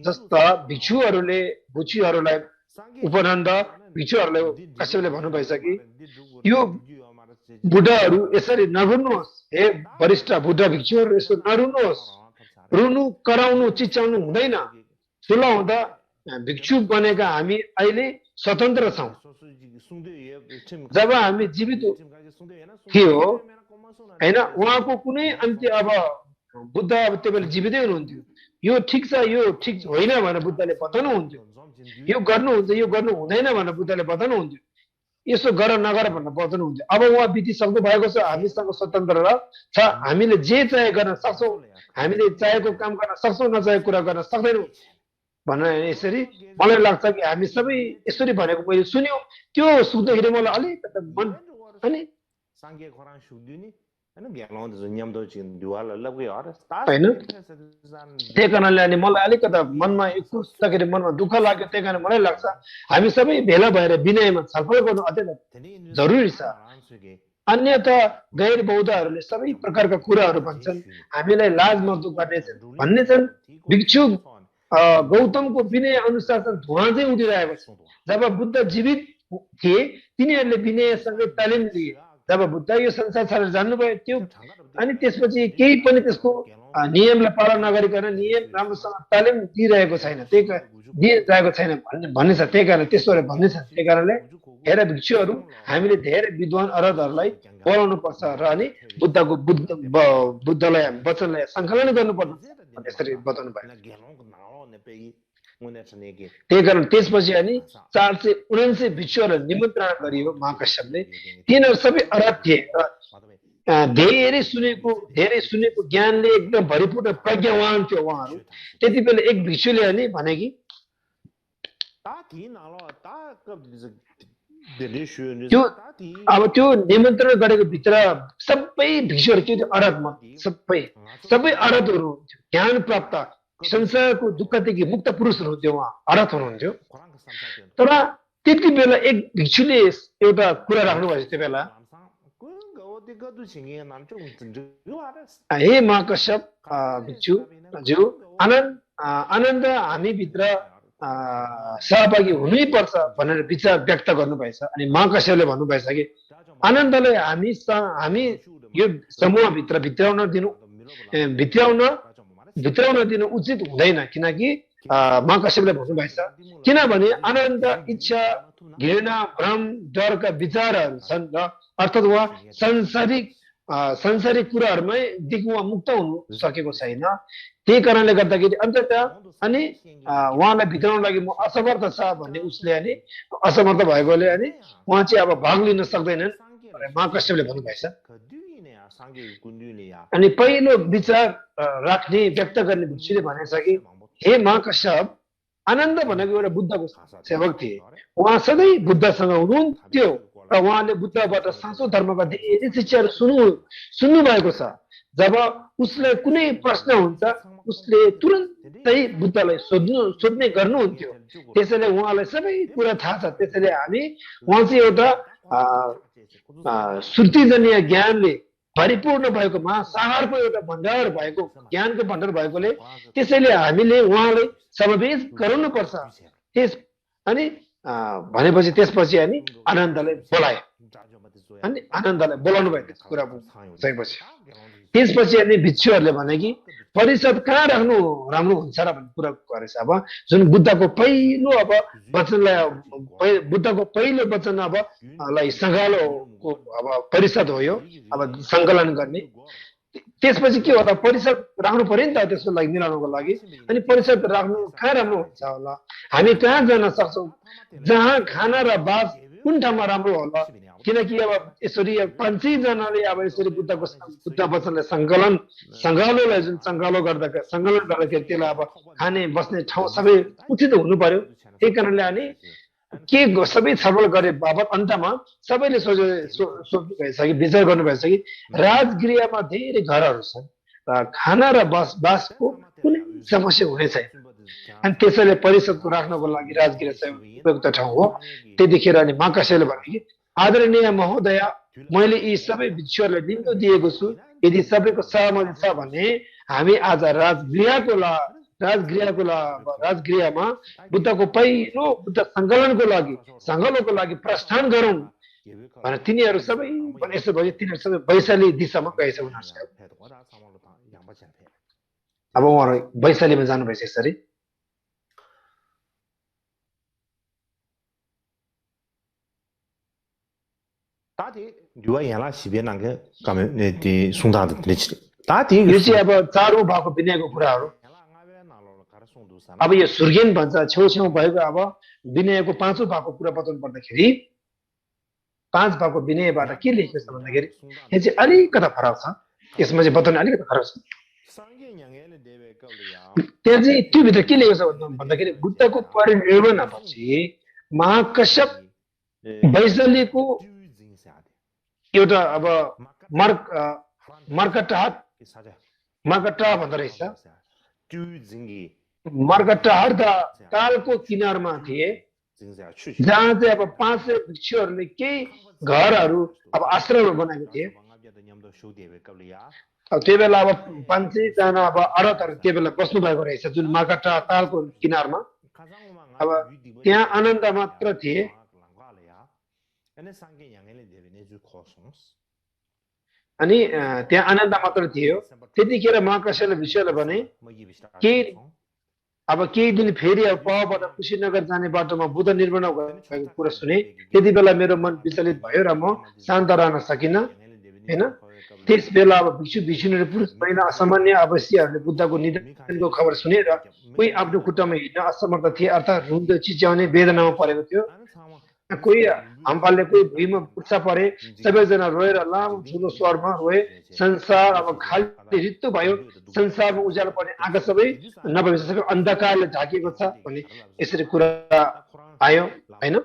जस्ता भिक्षुहरूलाई कश्यपले भन्नुभएछ कि यो बुढाहरू यसरी नरुनुहोस् हे वरिष्ठ बुढा भिक्षुहरू यसो नरुनुहोस् रुनु कराउनु चिच्याउनु हुँदैन ठुलो हुँदा भिक्षु बनेका हामी अहिले स्वतन्त्र छौं जब हामी जीवित थियो हैन उहाँको कुनै अन्त्य अब बुद्ध अब त्यो बेला जीवितै हुनुहुन्थ्यो यो ठिक छ यो ठिक होइन भनेर बुद्धले बताउनुहुन्थ्यो यो गर्नुहुन्छ यो गर्नु हुँदैन भनेर बुद्धले बताउनुहुन्थ्यो यसो गर नगर भनेर बताउनुहुन्थ्यो अब उहाँ बितिसक्नु भएको छ हामीसँग स्वतन्त्र छ हामीले जे चाहे गर्न सक्छौं हामीले चाहेको काम गर्न सक्छौं नचाहेको कुरा गर्न सक्दैनौं भनेर यसरी मलाई लाग्छ कि हामी सबै यसरी भनेको मैले सुन्यो त्यो सुन्दाखेरि मलाई अलिकति मन अनि होइन त्यही कारणले अनि मलाई अलिकति मनमा कुर्दाखेरि मनमा दुःख लाग्यो त्यही कारण मलाई लाग्छ हामी सबै भेला भएर विनयमा छलफल गर्नु अत्यन्त जरुरी छ अन्यथा गैर बौद्धहरूले सबै प्रकारका कुराहरू भन्छन् हामीलाई लाज मर्दो गर्नेछन् भन्ने छन् भिक्षु गौतमको विनय अनुशासन धुवा चाहिँ उठिरहेको छ जब बुद्ध जीवित थिए तिनीहरूले विनयसँगै तालिम लिए जब बुद्ध यो संसार छाडेर जान्नुभयो त्यो अनि त्यसपछि केही पनि त्यसको नियमलाई पालन नगरिकन नियम राम्रोसँग तालिम दिइरहेको छैन दिइरहेको छैन भन्ने छ त्यही कारण त्यसोले भन्ने छ त्यही कारणले हेर भिक्षुहरू हामीले धेरै विद्वान अरहतहरूलाई बोलाउनु पर्छ र अनि बुद्धलाई वचनलाई सङ्कलन गर्नुपर्छ यसरी बताउनु भयो त्यही कारण त्यसपछि अनि 479 भिक्षुहरूलाई निमन्त्रणा गरियो महाकश्यपले तिनीहरू सबै अरहत थिए धेरै सुनेको ज्ञानले एकदम भरिपूर्ण प्रज्ञावान थियो उहाँहरू त्यति बेला एक भिक्षुले अनि भने कि त्यो निमन्त्रण गरेको भित्र सबै भिक्षुहरू के थियो अरहतमा सबै अरहतहरू हुन्थ्यो ज्ञान प्राप्त संसारको दुःखदेखि मुक्त पुरुष हुनुहुन्थ्यो उहाँ अरहत हुनुहुन्थ्यो तर त्यति बेला एक भिक्षुले एउटा कुरा राख्नु भएको त्यो बेला हे महाकश्यप भिक्षुज्यू आनन्द हामी भित्र सहभागी हुनै पर्छ भनेर विचार व्यक्त गर्नुभएछ अनि महाकश्यपले भन्नुभएछ कि आनन्दलाई हामी यो समूहभित्र भित्राउन दिनु उचित हुँदैन किनकि महाकश्यपले भन्नुभएछ किनभने आनन्द इच्छा घृणा भ्रम डरका विचारहरू छन् र अर्थात् उहाँ संसारिक कुराहरूमै देखि उहाँ मुक्त हुनु सकेको छैन त्यही कारणले गर्दाखेरि अन्ततः अनि उहाँलाई भित्राउन लागि म असमर्थ छ भन्ने उसले अनि असमर्थ भएकोले अनि उहाँ चाहिँ अब भाग लिन सक्दैनन् महाकश्यपले भन्नुभएछ अनि पहिलो विचार राख्ने व्यक्त गर्ने भिक्षुले भनेछ कि हे महाकश्यप आनन्द भनेको एउटा बुद्धको सेवक थिए उहाँ सधैँ बुद्धसँग हुनुहुन्थ्यो र उहाँले बुद्धबाट साँचो धर्मका धेरै शिक्षाहरू सुन्नु भएको छ जब उसलाई कुनै प्रश्न हुन्छ उसले तुरन्तै बुद्धलाई सोध्ने गर्नुहुन्थ्यो त्यसैले उहाँलाई सबै कुरा थाहा छ त्यसैले हामी उहाँ चाहिँ एउटा श्रुतिजन्य ज्ञानले परिपूर्ण भएकोमा सागरको एउटा भण्डार भएको ज्ञानको भण्डार भएकोले त्यसैले हामीले उहाँलाई समावेश गराउनु पर्छ त्यस अनि भनेपछि त्यसपछि अनि आनन्दलाई बोलाए अनि आनन्दलाई बोलाउनु भयो त्यस कुरा सकेपछि त्यसपछि अनि भिक्षुहरूले भने कि परिषद कहाँ राख्नु राम्रो हुन्छ र भन्ने कुरा गरेछ अब जुन बुद्धको पहिलो अब वचनलाई बुद्धको पहिलो वचन अब लाई सङ्गालोको अब परिषद हो यो अब सङ्कलन गर्ने त्यसपछि के हो त परिषद राख्नु पर्यो नि त त्यसको लागि मिलाउनको लागि अनि परिषद राख्नु कहाँ राम्रो हुन्छ होला हामी कहाँ जान सक्छौँ जहाँ खाना र बास कुन ठाउँमा राम्रो होला किनकि अब यसरी 500 जनाले अब यसरी बुद्ध वचनलाई सङ्गालोलाई जुन सङ्गालो गर्दाखेरि त्यसलाई अब खाने बस्ने ठाउँ सबै उचित हुनु पर्यो त्यही कारणले अनि के सबै छलफल गरे बापत अन्तमा सबैले सोच्नु भएछ कि विचार गर्नु भएछ कि राजगृहमा धेरै घरहरू छन् र खाना र बासको कुनै समस्या हुने छैन अनि त्यसैले परिषदको राख्नको लागि राजगृह चाहिँ उपयुक्त ठाउँ हो त्यतिखेर अनि माकासेले भने कि आदरणीय महोदय मैले यी सबै भिक्षुहरूलाई निम्तो दिएको छु यदि सबैको सहमति छ भने हामी आज राजगृहमा बुद्धको पहिलो बुद्ध सङ्कलनको लागि प्रस्थान गरौँ भनेर तिनीहरू सबै यसो भयो तिनीहरू सबै वैशाली दिशामा गएछ उनीहरू अब उहाँहरू वैशालीमा जानुभएछ यसरी 다디 누가 야라 시비에 난게 가면 네 송다도 되지 다디 यो चाहिँ अब चारौँ भागको विनयको कुराहरू अब यो सुर्गेन भन्छ छेउछेउ भएको अब विनयको पाँचौँ भागको कुरा बताउनु पर्दाखेरि 5 भागको विनयबाट के लेखेको छ भन्दाखेरि यो चाहिँ अलिकता फरक छ यसमा चाहिँ बताउने अलिकता फरक छ त्यहाँ चाहिँ त्यो भित्र के लेखेको छ भन्दाखेरि बुद्धको परिनिर्वाणपछि महाकश्यप वैशालीको एउटा अब मर्कटाह भन्दो रहेछ मर्कटाह तालको किनारमा थिए जहाँ चाहिँ अब 500 भिक्षुहरूले केही घरहरू अब आश्रमहरू बनाएको थिए अब त्यो बेला अब 500 जना अब अरतहरू त्यो बेला बस्नु भएको रहेछ जुन मर्कटाह तालको किनारमा अब त्यहाँ आनन्द मात्र थिए अनि त्यहाँ आनन्द मात्र थियो त्यतिखेर महाकाशले विषयलाई भने केही दिन फेरि अब पहबाट कुशीनगर जाने बाटोमा बुद्ध निर्माण भएको कुरा सुने त्यति बेला मेरो मन विचलित भयो र म शान्त रहन सकिनँ हैन त्यस बेला अब भिक्षुहरू पुरुष महिला असामान्य अवश्यहरूले बुद्धको निधनको खबर सुने र कोही आफ्नो खुट्टामा हिँड्न असमर्थ थिए अर्थात् रुँदै चिच्याउने वेदनामा परेको थियो कोही हम्पालले कोही भुइँमा पुर्छा परे सबैजना रोएर लामो ठुलो स्वरमा रोए संसार अब खाली रित्तो भयो संसारमा उज्यालो पर्ने आँखा सबै नभएपछि सबै अन्धकारले ढाकिएको छ भन्ने यसरी कुरा आयो हैन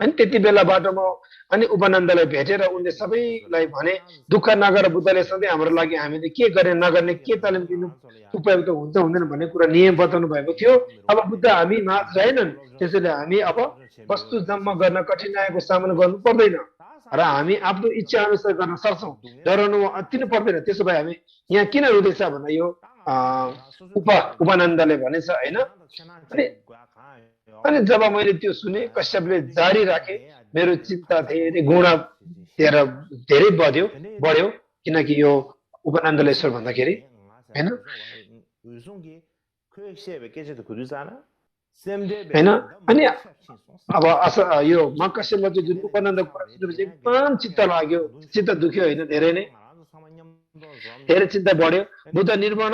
अनि त्यति बेला बाटोमा अनि उपानन्दलाई भेटेर उनले सबैलाई भने दुःख नगर बुद्धले सधैँ हाम्रो लागि हामीले के गर्ने नगर्ने के तालिम दिनु उपयुक्त हुन्छ हुँदैन भन्ने कुरा नियम बताउनु भएको थियो अब बुद्ध हामी माझ रहेनन् त्यसैले हामी अब वस्तु जम्मा गर्न कठिनाइको सामना गर्नु पर्दैन र हामी आफ्नो इच्छा अनुसार गर्न सक्छौँ डराउनु अति नै पर्दैन त्यसो भए हामी यहाँ किन रुँदैछ भन्दा यो उपानन्दले भनेछ हैन अनि जब मैले त्यो सुने कश्यपले जारी राखे मेरो चिन्ता धेरै गुणा धेरै बढ्यो किनकि यो उपानन्दले ईश्वर भन्दाखेरि हैन हैन अनि अब यो मकसेलमा जुन उपानन्द एकदम चित्त लाग्यो चित्त दुख्यो हैन धेरै नै धेरै चिन्ता बढ्यो बुद्ध निर्माण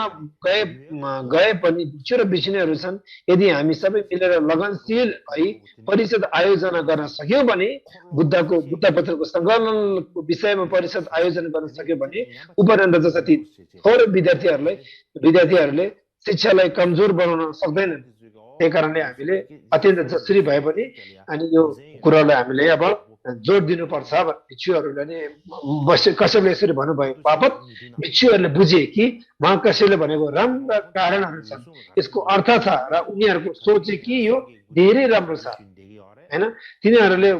गए पनि भिक्षु र भिक्षुणीहरू छन् यदि हामी सबै मिलेर लगनशील भई परिषद आयोजना गर्न सक्यौं भने बुद्ध वचनको सङ्कलनको विषयमा परिषद आयोजना गर्न सक्यो भने उपानन्द जस्ता थोरै विद्यार्थीहरूले शिक्षालाई कमजोर बनाउन सक्दैनन् त्यही कारणले हामीले अत्यन्त जसरी भए पनि अनि यो कुरालाई हामीले अब जोड दिनुपर्छ भिक्षुहरूले नै कसैले यसरी भन्नुभयो बापत भिक्षुहरूले बुझे कि महाकसेले भनेको राम्रा कारणहरू छन् यसको अर्थ छ र उनीहरूको सोचे कि यो धेरै राम्रो छ हैन तिनीहरूले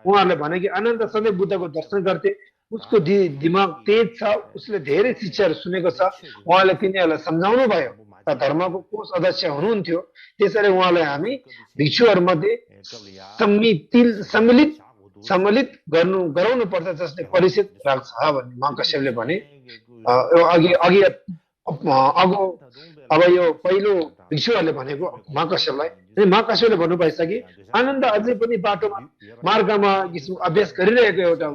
उहाँहरूले भने कि आनन्द सधैँ बुद्धको दर्शन गर्थे, उसको दिमाग तेज छ, उसले धेरै शिक्षाहरू सुनेको छ, उहाँले तिनीहरूलाई सम्झाउनु भयो र धर्मको कोष अध्यक्ष हुनुहुन्थ्यो, त्यसैले उहाँलाई हामी भिक्षुहरूमध्ये सम्मिलित गराउनु पर्छ जसले परिचित राख्छ भन्ने महाकश्यपले भने। अघि अघि अब यो पहिलो भिक्षुहरूले भनेको महाकश्यपलाई, महाकश्यपले भन्नुभएछ कि आनन्द अझै पनि बाटोमा मार्गमा अभ्यास गरिरहेको एउटा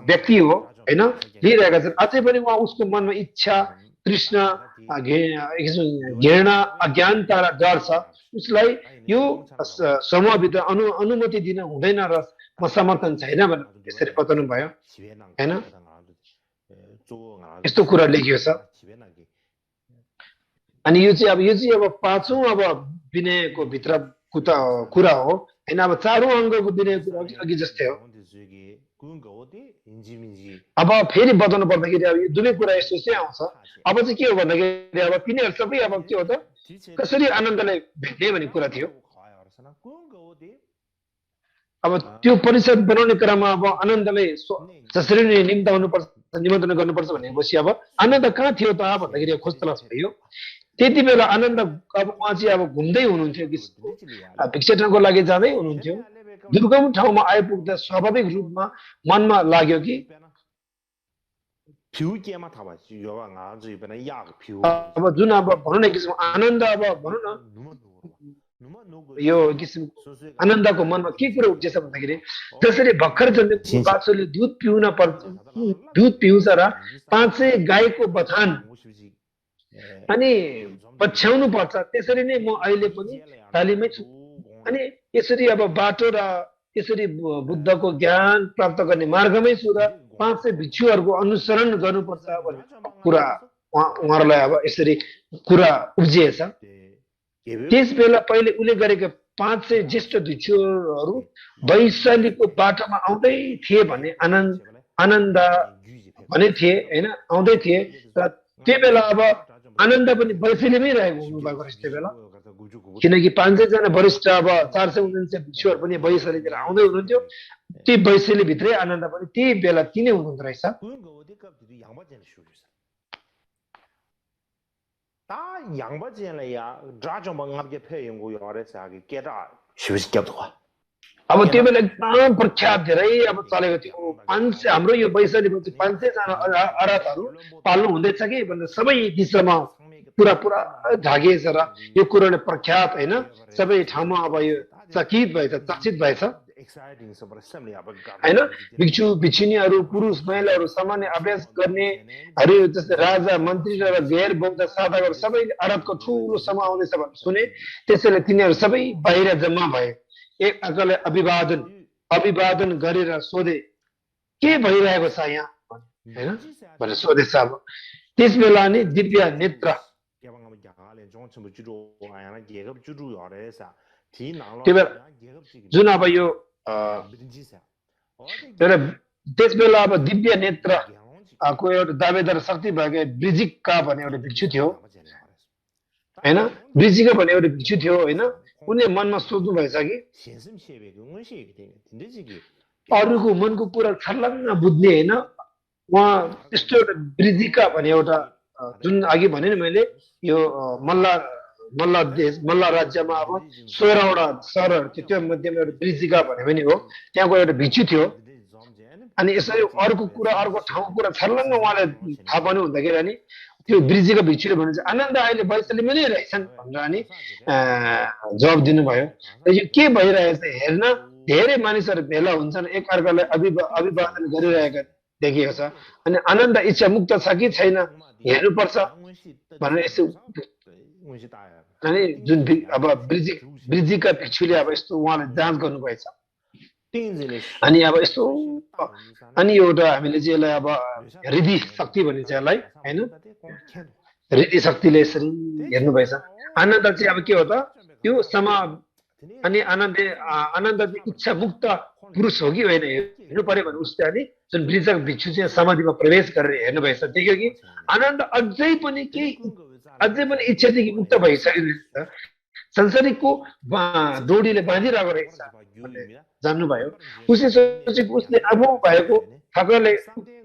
व्यक्ति हो होइन, लिइरहेका छन्। अझै पनि उहाँ उसको मनमा इच्छा, तृष्णा, घृणा, अज्ञानता र डर छ। उसलाई यो समूहभित्र अनुमति दिन हुँदैन र म समर्थन छैन भनेर यसरी बताउनु भयो होइन। यस्तो कुरा लेखिएको छ। अनि यो चाहिँ अब पाँचौं अब विनयको भित्र कुरा हो होइन। अब चारौं अङ्गको विनय कुरा अघि जस्तै हो। अब फेरि बताउनु पर्दाखेरि अब यो दुवै कुरा यस्तो चाहिँ आउँछ। अब चाहिँ के हो भन्दाखेरि अब तिनीहरू सबै अब के हो त, कसरी आनन्दलाई भेट्ने भन्ने कुरा थियो। अब त्यो परिषद बनाउने क्रममा अब आनन्दलाई जसरी नै निमन्त्रण गर्नुपर्छ भनेपछि अब आनन्द कहाँ थियो त भन्दाखेरि खोज तलास भयो। त्यति बेला आनन्द अब उहाँ चाहिँ अब घुम्दै हुनुहुन्थ्यो, भिक्षाटनको लागि जाँदै हुनुहुन्थ्यो। दुर्गम ठाउँमा आइपुग्दा स्वाभाविक रूपमा मनमा लाग्यो कि अब जुन अब भनौँ न किसिम आनन्द, अब भनौँ न यो किसिम आनन्दको मनमा के कुरा उठ्छ भन्दाखेरि जसरी भर्खर जन्मेको बाछोले दुध पिउँछ र 500 गाईको बथान अनि पछ्याउनु पर्छ, त्यसरी नै म अहिले पनि तालिमै छु। अनि यसरी अब बाटो र यसरी बुद्धको ज्ञान प्राप्त गर्ने मार्गमै छु र 500 भिक्षुहरूको अनुसरण गर्नुपर्छ भन्ने कुरा उहाँहरूलाई अब यसरी कुरा उब्जिएछ। त्यस बेला पहिले उल्लेख गरेका 500 ज्येष्ठ भिक्षुहरू वैशालीको बाटोमा आउँदै थिए भने आनन्द भने थिए होइन, आउँदै थिए र त्यो बेला अब आनन्द पनि वैशालीमै रहेको हुनुभएको रहेछ त्यो बेला, किनकि 500 जना वरिष्ठ अब 449 भिक्षुहरू पनि वैशालीतिर आउँदै हुनुहुन्थ्यो। ती वैशाली भित्रै आनन्द पनि त्यही बेला तिनै हुनुहुँदो रहेछ। अब त्यो बेला एकदम प्रख्यात धेरै अब चलेको थियो। 500 हाम्रो यो वैशाली 500 जना अराधहरू पाल्नु हुँदैछ कि भनेर सबै दिशामा पुरा झागिएछ र यो कुरोले प्रख्यात होइन, सबै ठाउँमा अब यो चकित भएछ होइन। भिक्षु भिक्षुनीहरू, पुरुष महिलाहरू, सामान्य अभ्यास गर्नेहरू जस्तै राजा मन्त्री र गैर बौद्ध साधकहरू सबैले आराधको ठुलो समूह आउँदैछ भनेर सुने। त्यसैले तिनीहरू सबै बाहिर जम्मा भए। एक अर्कालाई अभिवादन गरेर सोधे के भइरहेको छ यहाँ होइन भनेर सोधेछ। अब त्यस बेला नि दिव्य नेत्र त्यो बेला जुन अब यो त्यस बेला अब दिव्य नेत्र को एउटा दावेदार शक्ति भएको ब्रिजिका भन्ने एउटा भिक्षु थियो होइन। ब्रिजिका भन्ने एउटा भिक्षु थियो होइन। उनले मनमा सोच्नु भएछ कि अरूको मनको कुरा छर्लङ्ग बुझ्ने होइन। उहाँ त्यस्तो एउटा ब्रिजिका भन्ने एउटा जुन अघि भने नि मैले यो मल्ल राज्यमा अब 16वटा सहरहरू थियो, त्यो मध्येमा एउटा ब्रिजिका भने पनि हो, त्यहाँको एउटा भिक्षु थियो। अनि यसरी अर्को ठाउँको कुरा छर्लङ्ग उहाँलाई थाहा पाउनु हुँदाखेरि अनि त्यो ब्रिजिका भिक्षुले भने चाहिँ आनन्द अहिले वैशालीमा नै रहेछन् भनेर अनि जवाब दिनुभयो। यो के भइरहेछ हेर्न, धेरै मानिसहरू भेला हुन्छन्, एक अर्कालाई अभिवादन गरिरहेका देखिएको छ। अनि आनन्द इच्छा मुक्त छ कि छैन हेर्नुपर्छ भनेर यसो अनि जुन अब ब्रिजिका भिक्षुले अब यस्तो उहाँले जाँच गर्नुभएछ। अनि अब यस्तो अनि एउटा हामीले चाहिँ यसलाई अब हृदय शक्ति भनिन्छ यसलाई होइन। हृदय शक्तिले यसरी हेर्नुभएछ। आनन्द चाहिँ अब के हो त, त्यो अनि आनन्द इच्छा मुक्त पुरुष हो कि होइन हेर्नु पर्यो भने उसले अनि जुन ब्रिजिका भिक्षु चाहिँ समाधिमा प्रवेश गरेर हेर्नुभएछ। देख्यो कि आनन्द अझै पनि इच्छादेखि मुक्त भइसकेको संसारिकको डोरीले बाँधिरहेको रहेछ भन्ने जान्नुभयो। उसले सोचेको उसले आफू भएको ठगले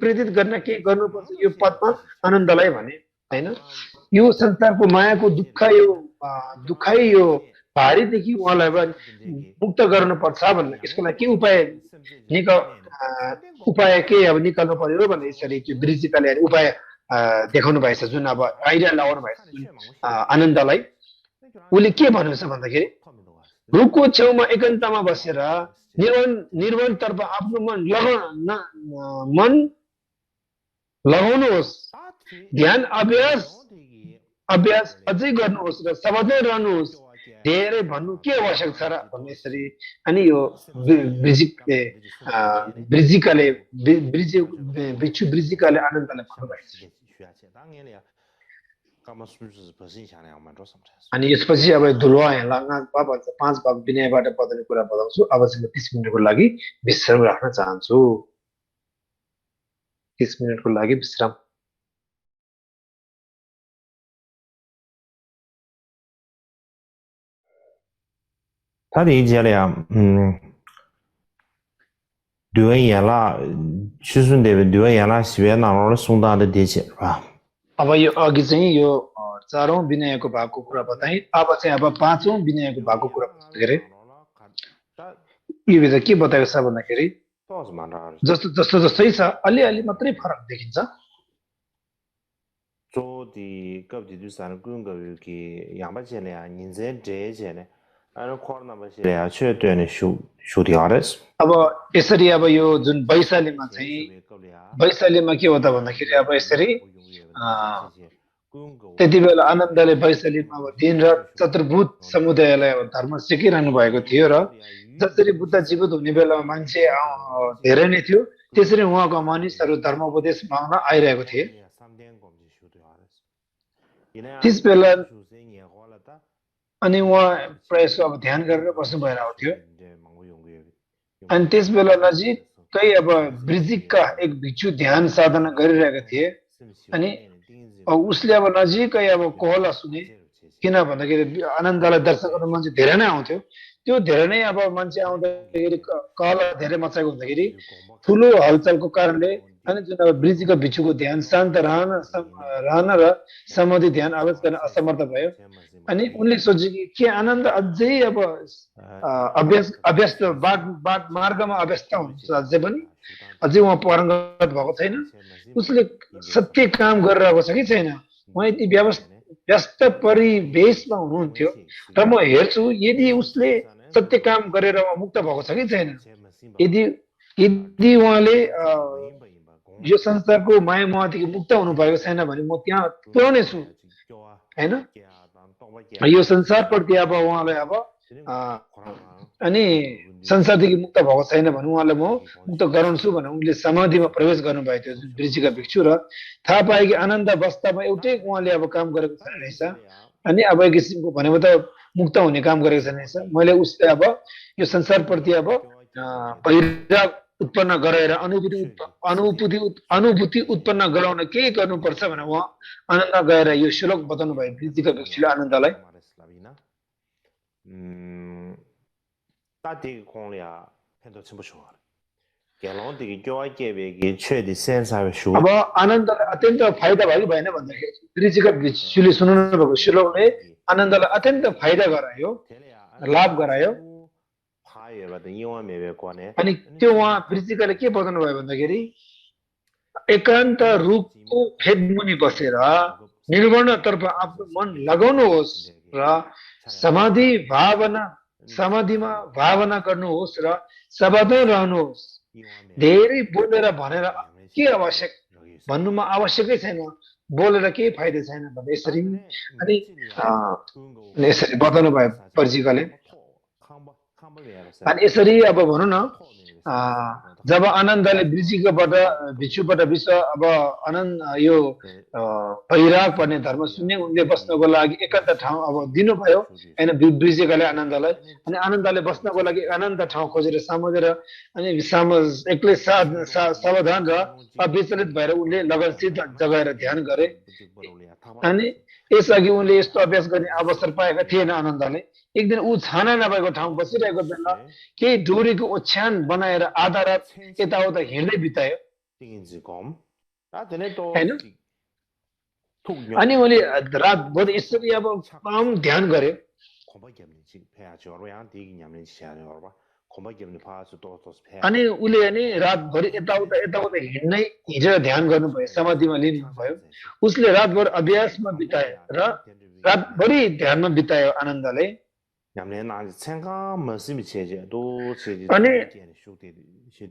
प्रेरित गर्न के गर्नुपर्छ यो पदमा आनन्दलाई भने हैन। यो संसारको मायाको दुःखै यो भारीदेखि उहाँलाई मुक्त गराउनुपर्छ भन्ने यसको लागि के उपाय के अब निकाल्नु पर्यो भन्ने यसरी त्यो ब्रिजिकाले उपाय देखाउनु भएछ जुन अब आइडिया लगाउनु भएछ जुन आनन्दलाई। उसले के भनेको छ भन्दाखेरि रुखको छेउमा एकान्तमा बसेर निर्वाणतर्फ आफ्नो मन लगाउनुहोस्, ध्यान अभ्यास अझै गर्नुहोस् र सावधान रहनुहोस्, धेरै भन्नु के आवश्यक छ र भन्ने यसरी। अनि यो ब्रिजिकाले आनन्दलाई भन्नुभएको छ। अनि यसपछि अब धुलवा भन्छ 5 भाग विनयबाट बदल्ने कुरा बताउँछु। अबसँग 30 मिनटको लागि विश्राम राख्न चाहन्छु। 30 मिनटको लागि विश्राम।他理解了呀，刘文言啦，去顺的刘文言啦，西边那老的送达的地界是吧？ अब यो अघि चाहिँ यो 4औं विनयको भागको कुरा बताएँ। अब चाहिँ अब 5औं विनयको भागको कुरा के अरे यो भित्र के बताएको छ भन्दाखेरि जस्तै छ अलिअलि मात्रै फरक देखिन्छ। 做的各地对三个个给两百钱的呀，人在这钱的，按照考那么些呀，绝对的修掉的。 अब यसरी अब यो जुन वैशालीमा चाहिँ वैशालीमा के हो त भन्दाखेरि अब यसरी त्यति बेला आनन्दले वैशालीमा अब दिनरात चतुर्भुज समुदायलाई अब धर्म सिकिरहनु भएको थियो र जसरी बुद्ध जीवित हुने बेलामा मान्छे धेरै नै थियो त्यसरी उहाँको मानिसहरू धर्म उपदेश माग्न आइरहेको थिए। त्यस बेला अनि उहाँ प्रायः अब ध्यान गरेर बस्नु भइरहेको थियो। अनि त्यस बेला नजिकै अब ब्रिजिकका एक भिक्षु ध्यान साधना गरिरहेका थिए। अनि उसले अब नजिकै अब कोहला सुने, किन भन्दाखेरि आनन्दलाई दर्शन गर्न मान्छे धेरै नै आउँथ्यो। त्यो धेरै नै अब मान्छे आउँदाखेरि कहला धेरै मचाएको हुँदाखेरि ठुलो हलचलको कारणले अनि जुन अब ब्रिजिकका भिक्षुको ध्यान शान्त रहन र समाधि ध्यान आवाज गर्न असमर्थ भयो। अनि उनले सोचे कि के आनन्द अझै अब अभ्यस्त मार्गमा अभ्यस्त हुन्छ अझै पनि, अझै उहाँ पारङ्गत भएको छैन। उसले सत्य काम गरिरहेको छ कि छैन, उहाँ यति व्यस्त परिवेशमा हुनुहुन्थ्यो र म हेर्छु यदि उसले सत्य काम गरेर उहाँ मुक्त भएको छ कि छैन। यदि उहाँले यो संसारको माया मोहदेखि मुक्त हुनुभएको छैन भने म त्यहाँ पुर्याउने छु हैन। यो संसारप्रति अब उहाँलाई अब अनि संसारदेखि मुक्त भएको छैन भने उहाँलाई म मुक्त गराउँछु भनेर उनले समाधिमा प्रवेश गर्नुभएको थियो जुन ब्रिजिकका भिक्षु। र थाहा पाए कि आनन्द अवस्थामा एउटै उहाँले अब काम गरेको छैन रहेछ। अनि अब एक किसिमको भनेको त मुक्त हुने काम गरेको छैन रहेछ। मैले उसले अब यो संसारप्रति अब वैराग उत्पन्न गराएर अनुभूति उत्पन्न गराउन के गर्नुपर्छ भनेर उहाँ आनन्द गएर यो श्लोक बताउनु भयो ब्रिजिकका भिक्षुले आनन्दलाई। 大地空了，很多听不出来。给龙的教育界别给确的线上学。 अब आनन्दलाई अत्यन्त फाइदा भयो कि भएन भन्दाखेरि ब्रिजिकका भिक्षुले सुन्नु भएको श्लोकले आनन्दलाई अत्यन्त फाइदा गरायो, लाभ गरायो। अनि त्यो उहाँ ब्रिजिकले के बताउनु भयो भन्दाखेरि एकान्त रूपको फेदमुनि बसेर निर्वाणतर्फ आफ्नो मन लगाउनुहोस् र समाधिमा भावना गर्नुहोस् र सावधान रहनुहोस्। धेरै बोलेर भनेर के आवश्यक, भन्नुमा आवश्यकै छैन, बोलेर केही फाइदा छैन भने यसरी अनि यसरी बताउनु भयो ब्रिजिकले। अनि यसरी अब भनौँ न जब आनन्दले भिक्षुबाट विश्व अब आनन्द यो वैराग पर्ने धर्म सुन्ने उनले बस्नको लागि एकान्त ठाउँ अब दिनुभयो हैन ब्रिजिकले आनन्दलाई। अनि आनन्दले बस्नको लागि आनन्द ठाउँ खोजेर सम्झेर अनि एक्लै सावधान र अविचलित भएर उनले लगनसित जगाएर ध्यान गरे। अनि यसअघि उनले यस्तो अभ्यास गर्ने अवसर पाएका थिएन आनन्दले। एक दिन ऊ छाना नभएको ठाउँ बसिरहेको बेला केही डोरीको ओछ्यान बनाएर आधा रात यताउता हिँड्दै बितायो होइन अनि उले रातभर यसरी अब काम ध्यान गर्यो अनि उले अनि रातभरि यताउता हिँडेर ध्यान गर्नुभयो समाधिमा लिनुभयो उसले रातभर अभ्यासमा बितायो र रातभरि ध्यानमा बितायो आनन्दले अनि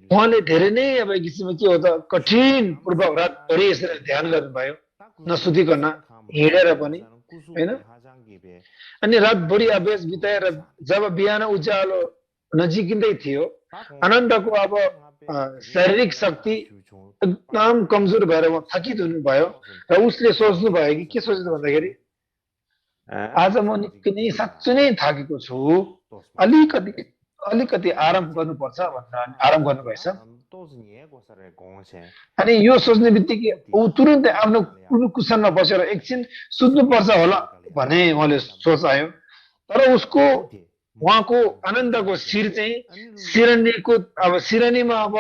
उहाँले धेरै नै अब एक किसिमको के हो त कठिन पूर्वक रातभरि यसरी ध्यान गर्नुभयो नसुतिकन हिँडेर पनि होइन अनि रातभरि अभ्यास बिताएर जब बिहान उज्यालो नजिकिँदै थियो आनन्दको अब शारीरिक शक्ति एकदम कमजोर भएर उहाँ थकित हुनुभयो र उसले सोच्नुभयो कि के सोच्नु भन्दाखेरि आज म निकै नै साँच्चै नै थाकेको छु अलिकति आराम गर्नुपर्छ भनेर आराम गर्नुभएछ अनि यो सोच्ने बित्तिकै ऊ तुरुन्तै आफ्नो कुसनमा बसेर एकछिन सुत्नुपर्छ होला भन्ने उहाँले सोच आयो तर उसको उहाँको आनन्दको शिर चाहिँ सिरानीमा अब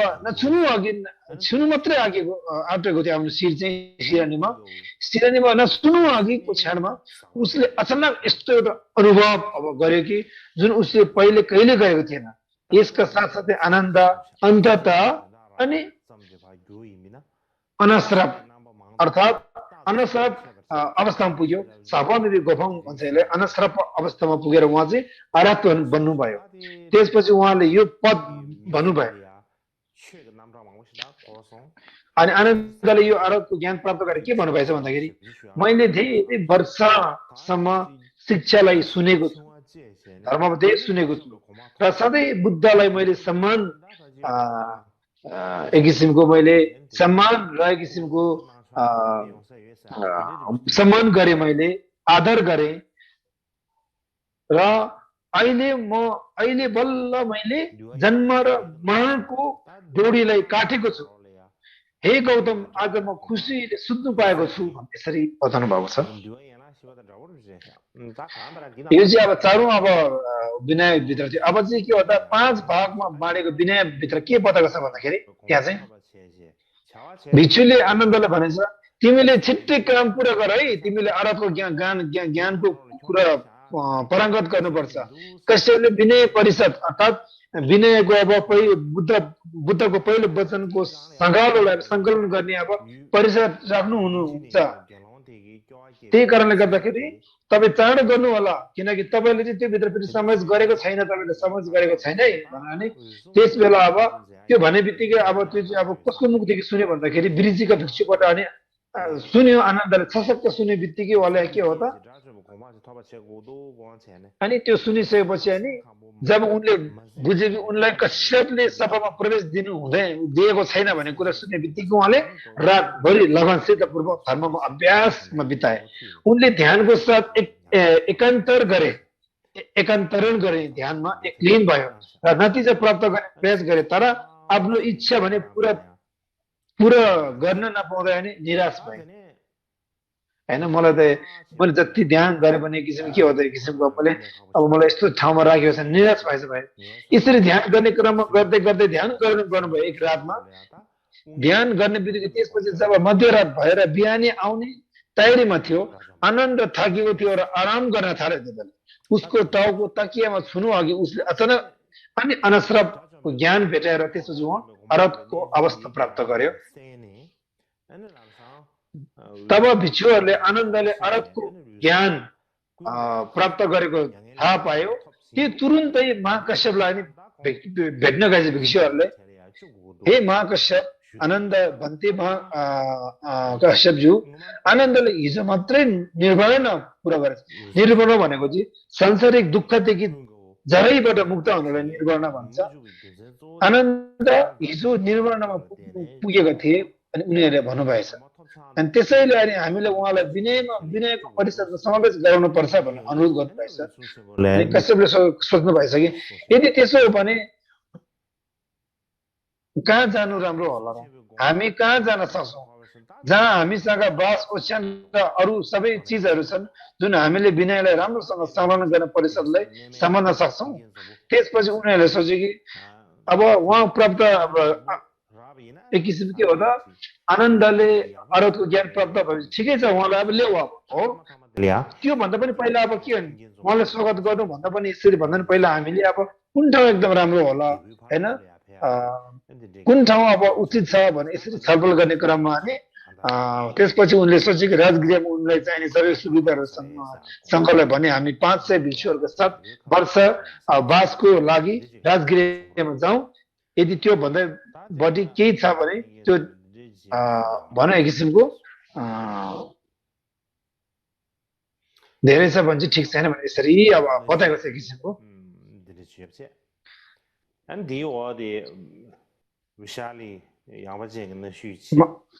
छुनु मात्रै आँटेको थियो आफ्नो शिर चाहिँ सिरानीमा नछुनु अघिको क्षणमा उसले अचानक यस्तो एउटा अनुभव अब गर्यो कि जुन उसले पहिले कहिले गरेको थिएन यसका साथसाथै आनन्द अन्तत अनि अनश्रप अर्थात् अनश्रप अवस्थामा पुग्यो सापनदी गोफङ भन्छले अनश्रप अवस्थामा पुगेर उहाँ चाहिँ आरात्व बन्नुभयो त्यसपछि उहाँले यो पद भन्नुभयो अनि आनन्दले यो आरात्वको ज्ञान प्राप्त गरेर के भन्नुभएछ भन्दाखेरि मैले धेरै वर्षसम्म शिक्षालाई सुनेको छु धर्ममा धेरै सुनेको छु र सधैँ बुद्धलाई मैले एक किसिमको मैले सम्मान र एक किसिमको सम्मान गरे मैले आदर गरे र अहिले बल्ल मैले जन्म र मरणको डोरीलाई काटेको छु हे गौतम आज म खुसीले सुत्नु पाएको छु यसरी बताउनु भएको छ यो चाहिँ अब चारौं अब विनय भित्र थियो अब चाहिँ के हो त 5 भागमा बाँडेको विनय भित्र के बताएको छ भन्दाखेरि त्यहाँ चाहिँ भिक्षुले आनन्दले भनेछ तिमीले छिट्टै काम पुरा गर है तिमीले अरबको ज्ञानको कुरा पारङ्गत गर्नुपर्छ कसैले विनय परिषद अर्थात् विनयको अब बुद्धको पहिलो वचनको सङ्कलन गर्ने अब परिषद राख्नु हुनुहुन्छ त्यही कारणले गर्दाखेरि तपाईँ चाँडो गर्नु होला किनकि तपाईँले चाहिँ त्यो भित्र पनि समझ गरेको छैन तपाईँले समझ गरेको छैन है भने त्यस बेला अब त्यो भने बित्तिकै अब त्यो चाहिँ अब कसको मुखदेखि सुन्यो भन्दाखेरि वृजिका भिक्षुबाट अनि सुन्यो आनन्दले सशक्त सुने बित्तिकै उहाँलाई के हो त अनि त्यो सुनिसकेपछि अनि जब उनले बुझे कि उनलाई कश्यपले सभामा प्रवेश दिएको छैन भन्ने कुरा सुने बित्तिकै उहाँले रातभरि लगनसितपूर्वक धर्ममा अभ्यासमा बिताए उनले ध्यानको साथ एकान्तरण गरे ध्यानमा लीन भयो र नतिजा प्राप्त गर्ने प्रयास गरे तर आफ्नो इच्छा भने पुरा गर्न नपाउँदा अनि निराश भए हैन मलाई त मैले जति ध्यान गरे पनि किसिम के हो त किसिमको मलाई यस्तो ठाउँमा राखेको छ निराश भएछ भाइ यसरी ध्यान गर्ने क्रममा गर्दै ध्यान गर्नुभयो एक रातमा ध्यान गर्ने बित्तिकै त्यसपछि जब मध्यरात भएर बिहानी आउने तयारीमा थियो आनन्द थाकेको थियो र आराम गर्न थाल्यो त्यसले उसको टाउको तकियामा छुनु अघि उसले अचानक अनि अनश्रपको ज्ञान भेटाएर त्यसपछि उहाँ अरहतको अवस्था प्राप्त गर्यो तब भिक्षुहरूले आनन्दले अरहतको ज्ञान प्राप्त गरेको थाहा पायो त्यो तुरुन्तै महाकश्यपलाई भेट्न गए भिक्षुहरूले हे महाकश्यप आनन्द भन्थे कश्यपज्यू आनन्दले हिजो मात्रै निर्वाण पुरा गरेछ निर्वाण भनेको चाहिँ सांसारिक दुःखदेखि जरैबाट मुक्त हुनलाई निर्वाण भन्छ आनन्द हिजो निर्वाणमा पुगेका थिए अनि उनीहरूले भन्नुभएछ अनि त्यसैले अनि हामीले उहाँलाई विनयको परिषदमा समावेश गराउनु पर्छ भन्ने अनुरोध गर्नुभएछ कश्यपले सोच्नु भएछ कि यदि त्यसो हो भने कहाँ जानु राम्रो होला र हामी कहाँ जान सक्छौँ जहाँ हामीसँग बाँस ओछ्यान र अरू सबै चिजहरू छन् जुन हामीले विनयलाई राम्रोसँग सङ्कलन गर्न परिषदलाई सम्हाल्न सक्छौँ, त्यसपछि उनीहरूले सोचे कि अब उहाँ प्राप्त अब एक किसिमको हो त आनन्दले अरतको ज्ञान प्राप्त भएपछि ठिकै छ, उहाँलाई अब ल्याऊ अब हो। त्यो भन्दा पनि पहिला अब के भने उहाँलाई स्वागत गर्नु भन्दा पनि यसरी भन्दा पनि पहिला हामीले अब कुन ठाउँ एकदम राम्रो होला होइन, कुन ठाउँ अब उचित छ भने यसरी छलफल गर्ने क्रममा अनि त्यसपछि उनले सोचे कि राजगृहमा उनलाई चाहिने सबै सुविधाहरू शङ्करलाई भने हामी 500 भिक्षुहरूको साथ वर्ष बासको लागि राजगृहमा जाउँ, यदि त्यो भन्दा बढी केही छ भने त्यो भन एक किसिमको धेरै छ भने चाहिँ ठिक छैन भने यसरी अब बताएको छ एक किसिमको।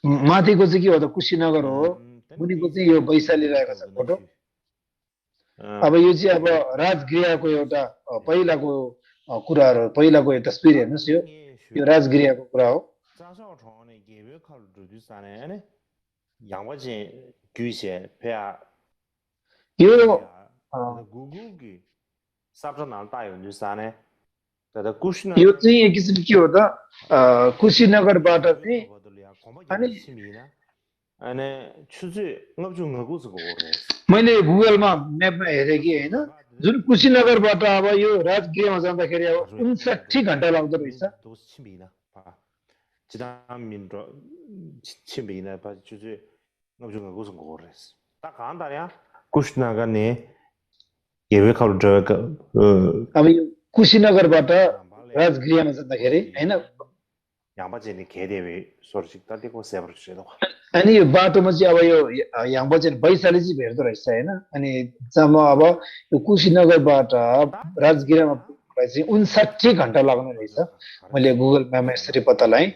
माथिको चाहिँ के हो त कुशीनगर हो, मुनिको चाहिँ यो वैशाली रहेको छ फोटो। अब यो चाहिँ अब राजगृहको एउटा पहिलाको कुराहरू, पहिलाको यो तस्बिर हेर्नुहोस्, यो राजगृहको कुरा हो। यो यो चाहिँ एक किसिम के हो त कुशीनगरबाट चाहिँ अनि मैले गुगलमा म्यापमा हेरेँ कि होइन, जुन कुशीनगरबाट अब यो राजगृहमा जाँदाखेरि अब 59 घन्टा लाग्दो रहेछ। अब यो कुशीनगरबाट राजगृहमा जाँदाखेरि होइन, अनि यो बाटोमा चाहिँ अब यो याङबचेन वैशाली चाहिँ भेट्दो रहेछ होइन। अनि जब अब यो कुशीनगरबाट राजगृहमा पुग्नलाई चाहिँ 59 घन्टा लाग्ने रहेछ, मैले गुगल म्यापमा यसरी पत्ता लगाएँ।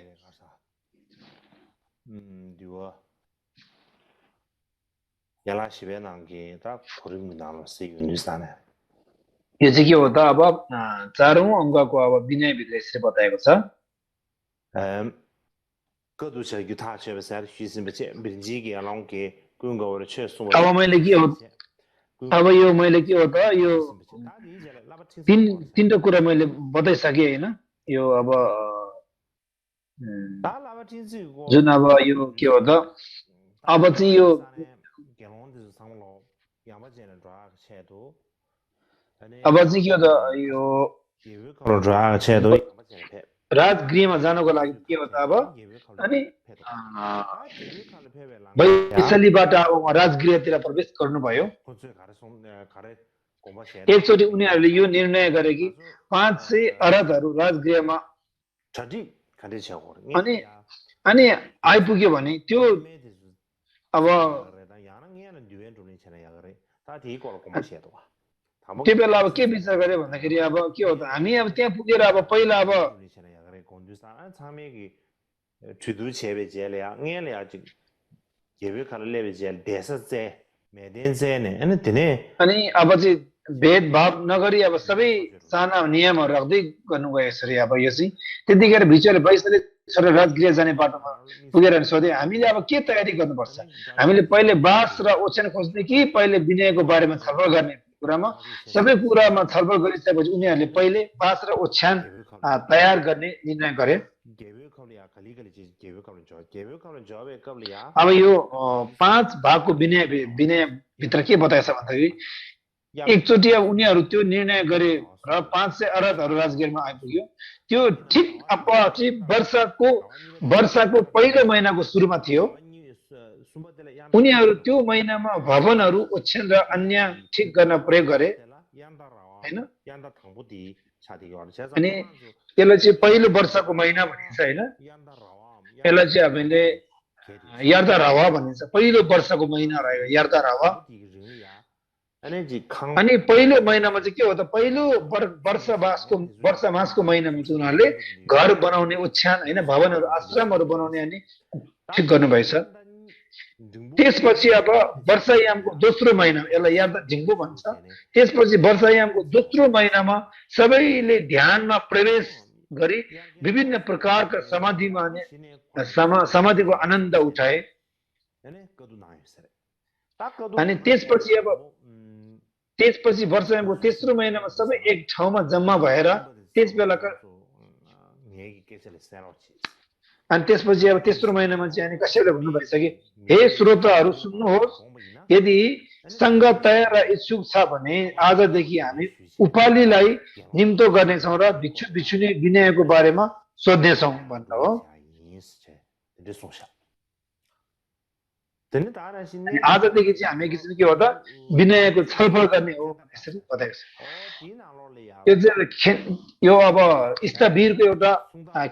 यो चाहिँ के हो त अब 4औं अङ्कको अब विनयभित्र यसरी बताएको छ। अब मैले के हो, अब यो मैले के हो त यो तीनटा कुरा मैले बताइसकेँ होइन। यो अब जुन अब यो के हो त अब चाहिँ यो अब चाहिँ के हो त यो राजगृहमा जानको लागि के हो त अब अनि वैशालीबाट अब राजगृहतिर प्रवेश गर्नुभयो। एकचोटि उनीहरूले यो निर्णय गरे कि 500 अरबहरू राजगृहमा अनि आइपुग्यो भने त्यो अब त्यो बेला अब के विचार गरे भन्दाखेरि अब के हो त हामी अब त्यहाँ पुगेर अब पहिला अब अनि अब चाहिँ भेदभाव नगरी अब सबै साना नियमहरू राख्दै गर्नुभयो यसरी। अब यो चाहिँ त्यतिखेर भित्रले वैशाली छोडेर राजगृह जाने बाटोमा पुगेर सोधे हामीले अब के तयारी गर्नुपर्छ, हामीले पहिले बास र ओछ्यान खोज्ने कि पहिले विनयको बारेमा छलफल गर्ने कुरामा सबै कुरामा छलफल गरिसकेपछि उनीहरूले पहिले बास र ओछ्यान तयार गर्ने निर्णय गरे। अब यो 5 भागको विनयभित्र के बताएछ भन्दाखेरि एकचोटि अब उनीहरू त्यो निर्णय गरे र 500 अरबहरू राजगृहमा आइपुग्यो। त्यो ठिक अब वर्षको पहिलो महिनाको सुरुमा थियो। उनीहरू त्यो महिनामा भवनहरू ओछ्यान र अन्य ठिक गर्न प्रयोग गरे होइन। अनि त्यसलाई चाहिँ पहिलो वर्षको महिना भनिन्छ होइन, यसलाई चाहिँ हामीले यार्दा रावा भनिन्छ, पहिलो वर्षको महिना रहेको यार्दा रावा। अनि पहिलो महिनामा चाहिँ के हो त पहिलो वर्ष मासको महिनामा चाहिँ उनीहरूले घर बनाउने ओछ्यान होइन भवनहरू आश्रमहरू बनाउने अनि ठिक गर्नुभएछ। त्यसपछि अब वर्षायामको दोस्रो महिना, यसलाई यार्दा झिङ्गो भन्छ, त्यसपछि वर्षायामको दोस्रो महिनामा सबैले ध्यानमा प्रवेश गरी विभिन्न प्रकारका समाधिको आनन्द उठाए अनि त्यसपछि अब त्यसपछि वर्षको तेस्रो महिनामा सबै एक ठाउँमा जम्मा भएर त्यस बेलाका अनि त्यसपछि अब तेस्रो महिनामा चाहिँ अनि कसैले भन्नुभएछ कि हे श्रोताहरू सुन्नुहोस् यदि सङ्घ तयार र इच्छुक छ भने आजदेखि हामी उपालिलाई निम्तो गर्नेछौँ र भिक्षु भिक्षुनी विनयको बारेमा सोध्नेछौँ भन्नु हो अनि आजदेखि चाहिँ हामी एकछिन के हो त विनयको छलफल गर्ने हो यसरी बताएको छ यो चाहिँ यो अब इष्टवीरको एउटा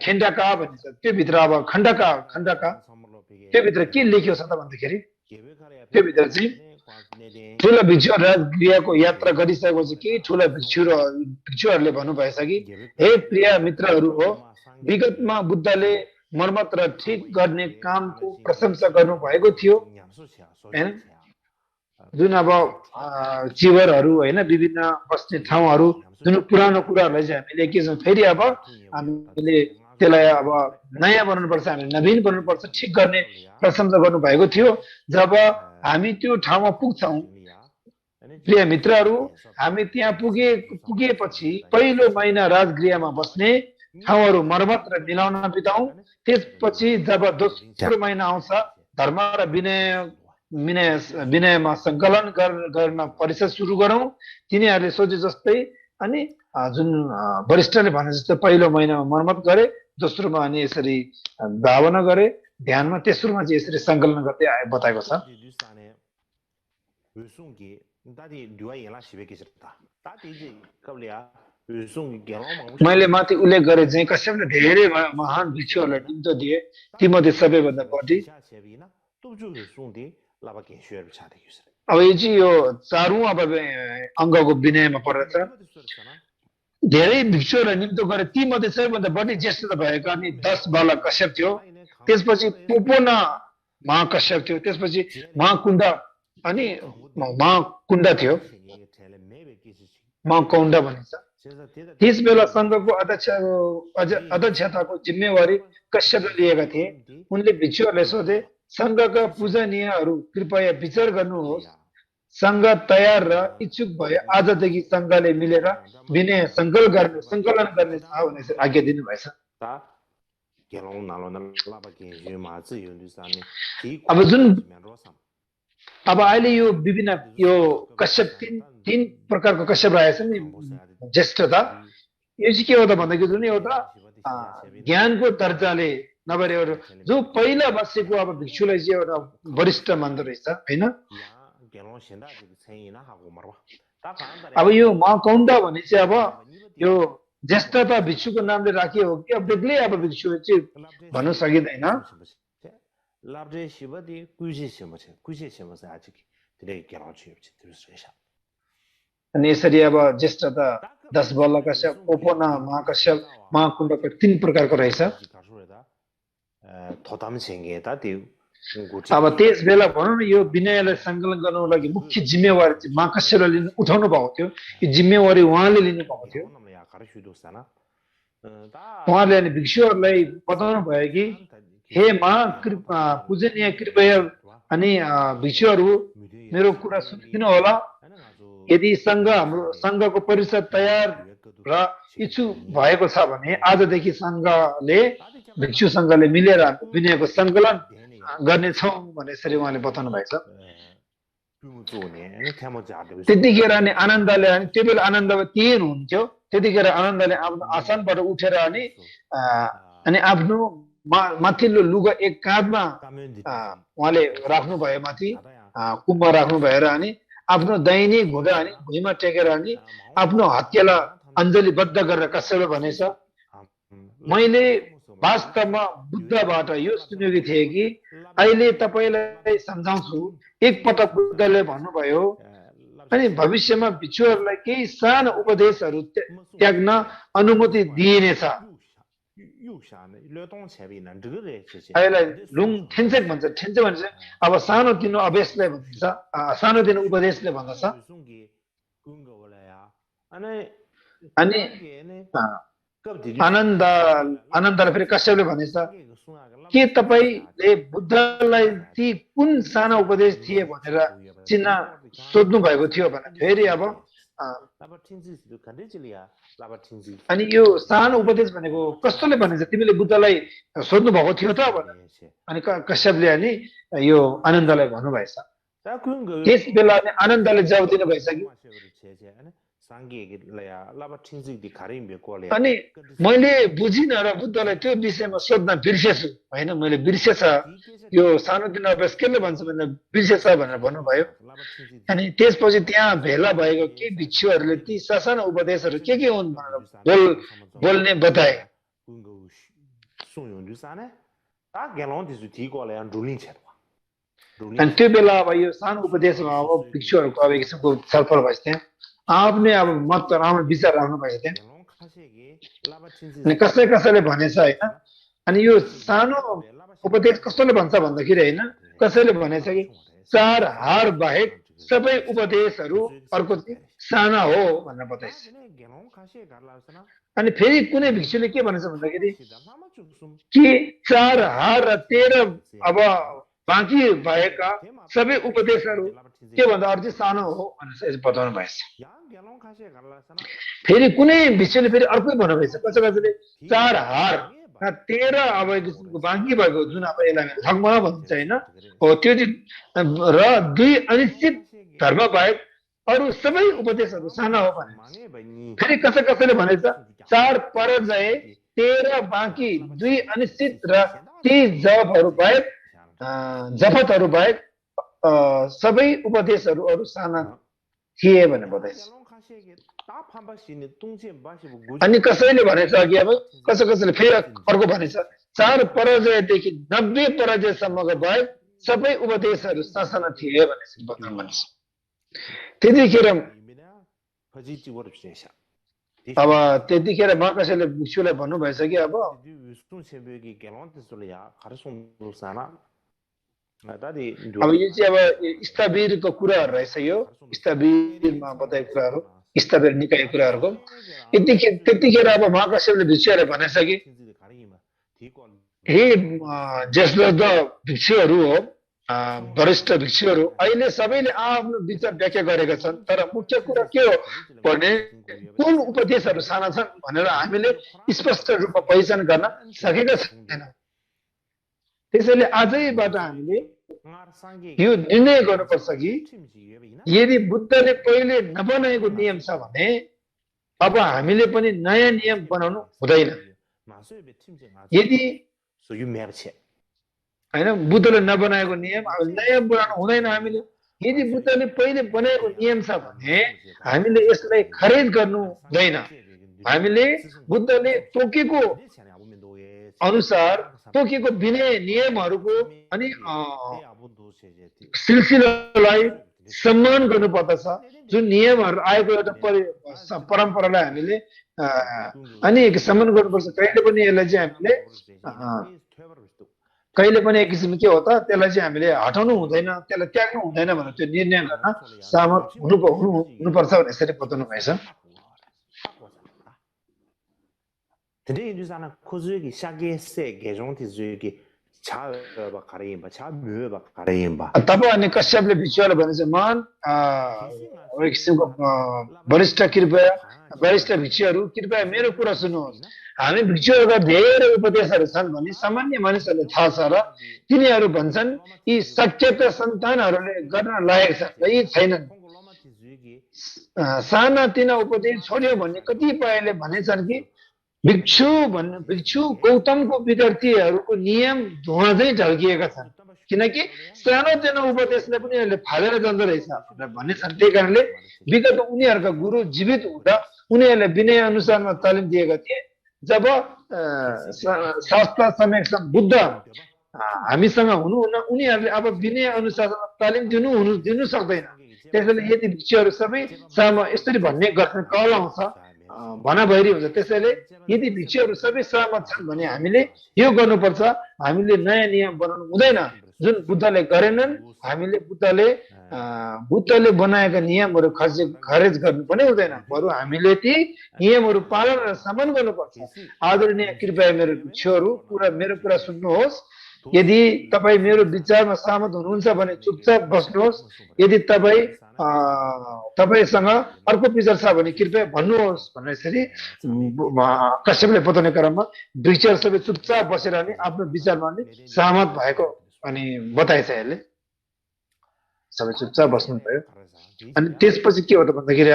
खण्डका भनिन्छ त्यो भित्र अब खण्डका त्यो भित्र के लेखियो छ त भन्दाखेरि त्यो भित्र चाहिँ ठुला भिक्षु राजगृहको यात्रा गरिसकेपछि के ठुला भिक्षुहरूले भन्नुभएछ कि हे प्रिय मित्रहरू हो विगतमा बुद्धले मर्मत र ठिक गर्ने कामको प्रशंसा गर्नु भएको थियो हैन जुन अब चिवरहरू हैन विभिन्न बस्ने ठाउँहरू जुन पुरानो कुराहरूलाई चाहिँ हामीले के छौँ फेरि अब हामीले त्यसलाई अब नयाँ बनाउनुपर्छ हामीले नवीन बनाउनुपर्छ ठिक गर्ने प्रशंसा गर्नु भएको थियो जब हामी त्यो ठाउँमा पुग्छौँ प्रिय मित्रहरू हामी त्यहाँ पुगेपछि पहिलो महिना राजगृहमा बस्ने ठाउँहरू मर्मत र मिलाउन बिताउँ त्यसपछि जब दोस्रो महिना आउँछ धर्म र विनयमा सङ्कलन गर्न परिषद सुरु गरौँ तिनीहरूले सोचे जस्तै अनि जुन वरिष्ठले भने जस्तो पहिलो महिनामा मर्मत गरे दोस्रोमा अनि यसरी भावना गरे ध्यानमा तेस्रोमा चाहिँ यसरी सङ्कलन गर्दै बताएको छ मैले माथि उल्लेख गरे चाहिँ कश्यपले धेरै महान भिक्षुहरूलाई निम्तो दिए तीमध्ये सबैभन्दा बढी अब यो चाहिँ यो चारौं अब अङ्गको विनयमा पर्दछ धेरै भिक्षुहरूलाई निम्तो गरे तीमध्ये सबैभन्दा बढी ज्येष्ठ भएका अनि 10 बालक कश्यप थियो त्यसपछि पोपोना महाकश्यप थियो त्यसपछि महाकुण्ड अनि महाकुण्ड थियो महाकुण्ड भनिन्छ त्यस बेला सङ्घको अध्यक्षताको जिम्मेवारी कश्यपले लिएका थिए उनले भिक्षुहरूलाई सोधे सङ्घका पूजनीयहरू कृपया विचार गर्नुहोस् सङ्घ तयार र इच्छुक भए आजदेखि सङ्घले मिलेर विनय सङ्कलन गर्ने भनेर आज्ञा दिनुभएछ अब जुन अब अहिले यो विभिन्न यो कश्यप तीन प्रकारको कश्यप रहेछ नि ज्येष्ठता यो चाहिँ के हो त भन्दाखेरि जुन एउटा ज्ञानको दर्जाले नभएर एउटा जो पहिला बसेको अब भिक्षुलाई चाहिँ एउटा वरिष्ठ मान्दो रहेछ होइन अब यो महाकौण्ड भने चाहिँ अब यो ज्येष्ठता भिक्षुको नामले राखियो हो कि अब बेग्लै अब भिक्षु चाहिँ भन्नु सकिँदैन अनि यसरी अब ज्येष्ठता 10 बल्ल कश्यप ओपोना महाकश्यप महाकुण्डको 3 प्रकारको रहेछ अब त्यस बेला भनौँ न यो विनयलाई सङ्कलन गर्नको लागि मुख्य जिम्मेवारी चाहिँ महाकश्यपले उठाउनु भएको थियो यो जिम्मेवारी उहाँले लिनु भएको थियो उहाँले अनि भिक्षुहरूलाई बताउनु भयो कि हे पूजनीय कृपया अनि भिक्षुहरू मेरो कुरा सुनिदिनु होला यदि हाम्रो सङ्घको परिषद तयार र इच्छुक भएको छ भने आजदेखि सङ्घले भिक्षु सङ्घले मिलेर विनयको सङ्कलन गर्नेछौँ भने यसरी उहाँले बताउनु भएछ त्यतिखेर अनि आनन्दले अनि त्यो बेला आनन्द त्यही हुन्थ्यो त्यतिखेर आनन्दले आफ्नो आसनबाट उठेर अनि आफ्नो माथिल्लो लुगा एक काँधमा उहाँले राख्नुभयो माथि कुममा राख्नु भएर अनि आफ्नो दाहिने घुँडा अनि भुइँमा टेकेर अनि आफ्नो हत्केला अञ्जलीबद्ध गरेर कश्यपले भनेछ मैले वास्तवमा बुद्धबाट यो सुनेको थिएँ कि अहिले तपाईँलाई सम्झाउँछु एकपटक बुद्धले भन्नुभयो अनि भविष्यमा भिक्षुहरूलाई केही सानो उपदेशहरू त्याग्न अनुमति दिइनेछ यसलाई लुङ ठेन्चेक भन्छ ठेन्चेक भन्छ अब सानोतिनो अभ्यासले भन्छ सानोतिनो उपदेशले भन्दछ अनि आनन्दलाई फेरि कश्यपले भनेछ के तपाईँले बुद्धलाई ती कुन साना उपदेश थिए भनेर चिन्न सोध्नु भएको थियो भने फेरि अब अनि यो सानो उपदेश भनेको कस्तोले भनेछ तिमीले बुद्धलाई सोध्नु भएको थियो त भने अनि कश्यपले अनि यो आनन्दलाई भन्नुभएछ त्यस बेला आनन्दले जवाब दिनुभएछ कि अनि मैले बुझिनँ र बुद्धलाई त्यो विषयमा सोध्न बिर्सेछु होइन मैले बिर्सेछ यो सानोतिनो अभ्यास केले भन्छ भने बिर्सेछ भनेर भन्नुभयो अनि त्यसपछि त्यहाँ भेला भएको के भिक्षुहरूले ती ससाना उपदेशहरू के हुन् भनेर बोल्ने बताए अनि त्यो बेला अब यो सानो उपदेशमा अब भिक्षुहरूको अब एक किसिमको छलफल भएछ त्यहाँ आफ्नै अब मत राम्रो विचार राख्नु भएको थियो अनि कसैले भनेछ होइन अनि यो सानो उपदेश कस्तोले भन्छ भन्दाखेरि होइन कसैले भनेछ कि चार हार बाहेक सबै उपदेशहरू अर्को साना हो भनेर बताइछ अनि फेरि कुनै भिक्षुले के भनेछ भन्दाखेरि कि चार हार र 13 अब बाँकी भएका सबै उपदेशहरू के भन्दा अर्थ सानो हो भनेर बताउनु भएछ फेरि कुनै भिक्षुले फेरि अर्कै भन्नुभएछ कसैले चार हार र 13 अब किसिमको बाँकी भएको जुन अब यसलाई ठगमला भन्छ होइन हो त्यो र 2 अनिश्चित धर्म बाहेक अरू सबै उपदेशहरू साना हो भने फेरि कसैले भनेछ 4 परजय 13 बाँकी 2 अनिश्चित र 30 जफतहरू बाहेक सबै उपदेशहरू अरू साना थिए भनेर बताइछ अनि कसैले भनेछ अघि अब कसैले फेरि अर्को भनेछ 4 पराजयदेखि 90 पराजयसम्मको बाहेक सबै उपदेशहरू साना थिए भनेर बताउनु भन्छ त्यतिखेर कसैले भिक्षुलाई भन्नुभएछ कि अब यो चाहिँ अब स्थावीरको कुराहरू रहेछ यो स्थावीरमा बताएको कुराहरू स्थावीर निकायको कुराहरूको त्यतिखेर अब महाकश्यपले भिक्षुहरूलाई भनेछ कि हे जसलब्ध भिक्षुहरू हो वरिष्ठ भिक्षुहरू अहिले सबैले आफ्नो विचार व्याख्या गरेका छन् तर मुख्य कुरा के हो भने कुन उपदेशहरू साना छन् भनेर हामीले स्पष्ट रूपमा पहिचान गर्न सकेका छैनौँ त्यसैले आजैबाट हामीले यो निर्णय गर्नुपर्छ कि यदि बुद्धले पहिले नबनाएको नियम छ भने अब हामीले पनि नयाँ नियम बनाउनु हुँदैन यदि हैन बुद्धले नबनाएको नियम नयाँ बनाउनु हुँदैन हामीले यदि बुद्धले पहिले बनाएको नियम छ भने हामीले यसलाई खरिद गर्नु हुँदैन हामीले बुद्धले तोकेको अनुसार तोकेको विनय नियमहरूको अनि सिलसिलालाई सम्मान गर्नुपर्दछ जुन नियमहरू आएको एउटा परम्परालाई हामीले अनि सम्मान गर्नुपर्छ कहिले पनि यसलाई चाहिँ हामीले कहिले पनि एक किसिम के हो त त्यसलाई चाहिँ हामीले हटाउनु हुँदैन त्यसलाई त्याग्नु हुँदैन भनेर त्यो निर्णय गर्न सहमत हुनुपर्छ भनेर यसरी बताउनु भएछ तब अनि कश्यपले भिक्षुलाई भनेछ मन एक किसिमको वरिष्ठ भिक्षुहरू कृपया मेरो कुरा सुन्नुहोस् हामी भिक्षुहरूका धेरै उपदेशहरू छन् भने सामान्य मानिसहरूले थाहा छ र तिनीहरू भन्छन् यी सत्यका सन्तानहरूले गर्न लायक छन् र यी छैनन् साना तिना उपदेश छोड्यो भन्ने कतिपयले भनेछन् कि भिक्षु गौतमको विद्यार्थीहरूको नियम धुवा चाहिँ ढल्किएका छन् किनकि सानो तिनो उपदेशले पनि उनीहरूले फालेर जाँदो रहेछ भनेर भनेछन् त्यही कारणले विगत उनीहरूका गुरु जीवित हुँदा उनीहरूले विनय अनुसारमा तालिम दिएका थिए जब शास्त्र समेत बुद्ध हामीसँग हुनुहुन्न उनीहरूले अब विनय अनुसारमा तालिम दिनु सक्दैन त्यसैले यदि भिक्षुहरू सबै यसरी भन्ने गर्छन् कल आउँछ भनाभैरी हुन्छ त्यसैले यदि भिक्षुहरू सबै सहमत छन् भने हामीले यो गर्नुपर्छ हामीले नयाँ नियम बनाउनु हुँदैन जुन बुद्धले गरेनन् हामीले बुद्धले बनाएका नियमहरू खारेज गर्नु पनि हुँदैन, बरु हामीले ती नियमहरू पालन र सम्मान गर्नुपर्छ। आदरणीय कृपया मेरो भिक्षुहरू मेरो कुरा सुन्नुहोस्। यदि तपाईँ मेरो विचारमा सहमत हुनुहुन्छ भने चुपचाप बस्नुहोस्। यदि तपाईँसँग अर्को विचार छ भने कृपया भन्नुहोस् भनेर यसरी कश्यपले बताउने क्रममा भिक्षुहरू सबै चुपचाप बसेर नि आफ्नो विचारमा नि सहमत भएको अनि बताएछ। यसले सबै चुपचाप बस्नुभयो। अनि त्यसपछि के हो त भन्दाखेरि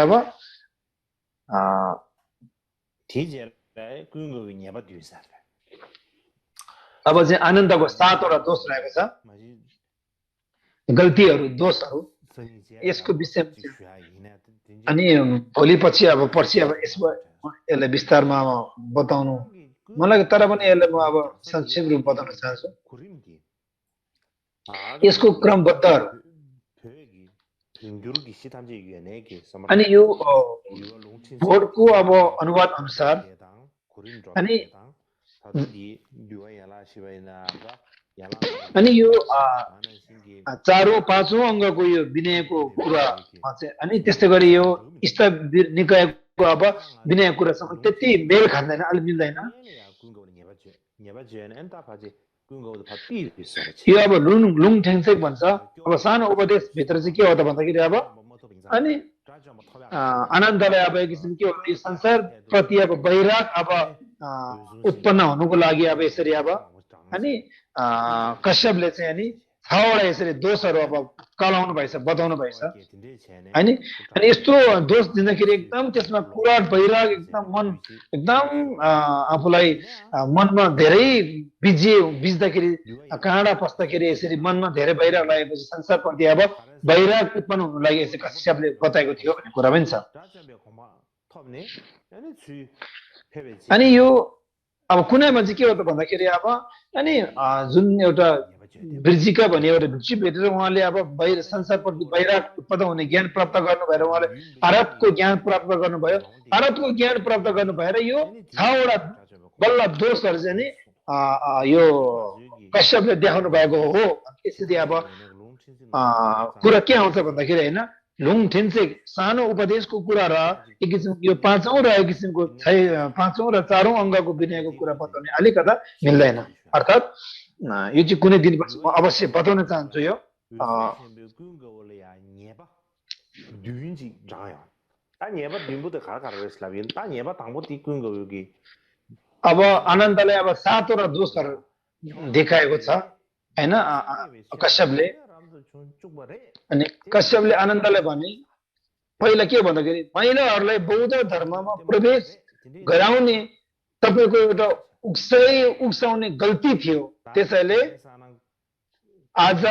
अब चाहिँ आनन्दको 7वटा दोष रहेको छ, गल्तीहरू, दोषहरू। यसको विषयमा अनि भोलि पछि पर्सि यसलाई विस्तारमा बताउनु मलाई, तर पनि यसलाई म अब संक्षेप रूप बताउन चाहन्छु। यसको क्रमबद्धहरू अनि यो बोर्डको अनुवाद अनुसार अनि यो 4औं 5औं अङ्गको यो विनयको कुरा अनि त्यस्तै गरी यो स्थविर निकायको विनयको कुरासँग त्यति मेल खाँदैन, अलि मिल्दैन। यो लुङठेङसेक भन्छ। अब सानो उपदेश भित्र चाहिँ के हो त भन्दाखेरि अनि आनन्दलाई एक किसिम के हो, यो संसार प्रति वैराग उत्पन्न हुनुको लागि यसरी अनि कश्यपले चाहिँ अनि 6वटा यसरी दोषहरू कलाउनु भएछ, बताउनु भएछ। अनि यस्तो दोष दिँदाखेरि एकदम त्यसमा कुराट वैराग एकदम आफूलाई मनमा धेरै बिज्दाखेरि काँडा पस्दाखेरि यसरी मनमा धेरै वैराग लागेपछि संसारप्रति वैराग उत्पन्न हुनु लागि यसरी कश्यपले बताएको थियो भन्ने कुरा पनि छ। अनि यो कुनैमा चाहिँ के हो त भन्दाखेरि अनि जुन एउटा वृजिका भन्ने एउटा भिक्षु भेटेर उहाँले संसारप्रति वैराग उत्पन्न हुने ज्ञान प्राप्त गर्नु भएर उहाँले अरहतको ज्ञान प्राप्त गर्नुभयो। अरहतको ज्ञान प्राप्त गर्नु भएर यो 6वटा बल्ल दोषहरू चाहिँ नि यो कश्यपले देखाउनु भएको हो। यसरी कुरा के आउँछ भन्दाखेरि होइन, लुङठेङसेक सानो उपदेशको कुरा र एक किसिमको यो 5औं र एक किसिमको 5औं र 4औं अङ्गको विनयको कुरा बताउने अलिकता मिल्दैन। अर्थात् यो चाहिँ कुनै दिन म अवश्य बताउन चाहन्छु। यो अब आनन्दलाई 7वटा दोषहरू देखाएको छ होइन कश्यपले। अनि कश्यपले आनन्दलाई भने पहिला के भन्दाखेरि महिलाहरूलाई बौद्ध धर्ममा प्रवेश गराउने तपाईको एउटा उक्साउने गल्ती थियो, त्यसैले आज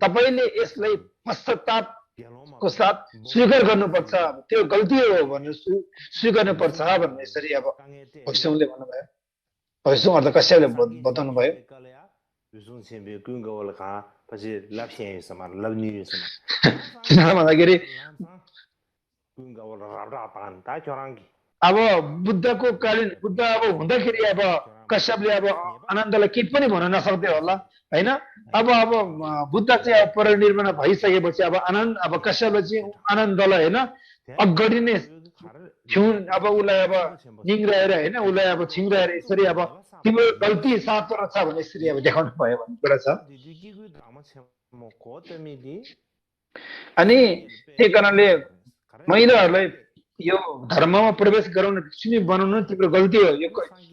तपाईले यसलाई पश्चातापको साथ स्वीकार गर्नुपर्छ, त्यो गल्ती हो भनेर स्वीकार्नुपर्छ भन्ने यसरी भैसङले भन्नुभयो। भैसङ अर्थ कश्यपले बताउनु भयो। किन भन्दाखेरि बुद्धको कालीन बुद्ध हुँदाखेरि कश्यपले आनन्दलाई केही पनि भन्न नसक्थ्यो होला हैन। बुद्ध चाहिँ परिनिर्वाण भइसकेपछि आनन्द कश्यपले चाहिँ आनन्दलाई हैन अगाडि नै उसलाई निङ्ग्राएर हैन उसलाई छिङ्ग्राएर यसरी तिम्रो गल्ती 7वटा छ भने यसरी देखाउनु भयो भन्ने कुरा छ। अनि त्यही कारणले महिलाहरूलाई यो धर्ममा प्रवेश गराउन भिक्षुनी बनाउनु तिम्रो गल्ती हो,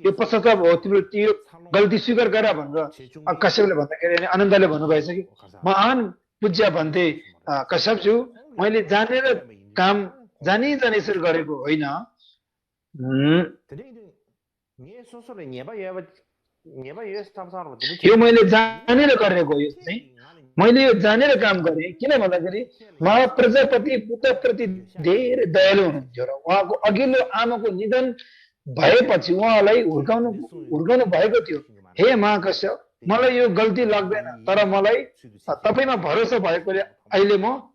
यो पश्चाताप हो, तिम्रो त्यो गल्ती स्वीकार गर भनेर कश्यपले भन्दाखेरि आनन्दले भन्नुभएछ कि महान पूज्य भन्थे कश्यपज्यू, मैले जानेर काम जानी यसरी गरेको होइन। यो मैले जानेर गरेको, यो चाहिँ मैले यो जानेर काम गरेँ। किन भन्दाखेरि महाप्रजापति बुद्धप्रति धेरै दयालु हुनुहुन्थ्यो र उहाँको अघिल्लो आमाको निधन भएपछि उहाँलाई हुर्काउनु भएको थियो। हे महाकश्यप, मलाई यो गल्ती लाग्दैन, तर मलाई तपाईमा भरोसा भएकोले अहिले म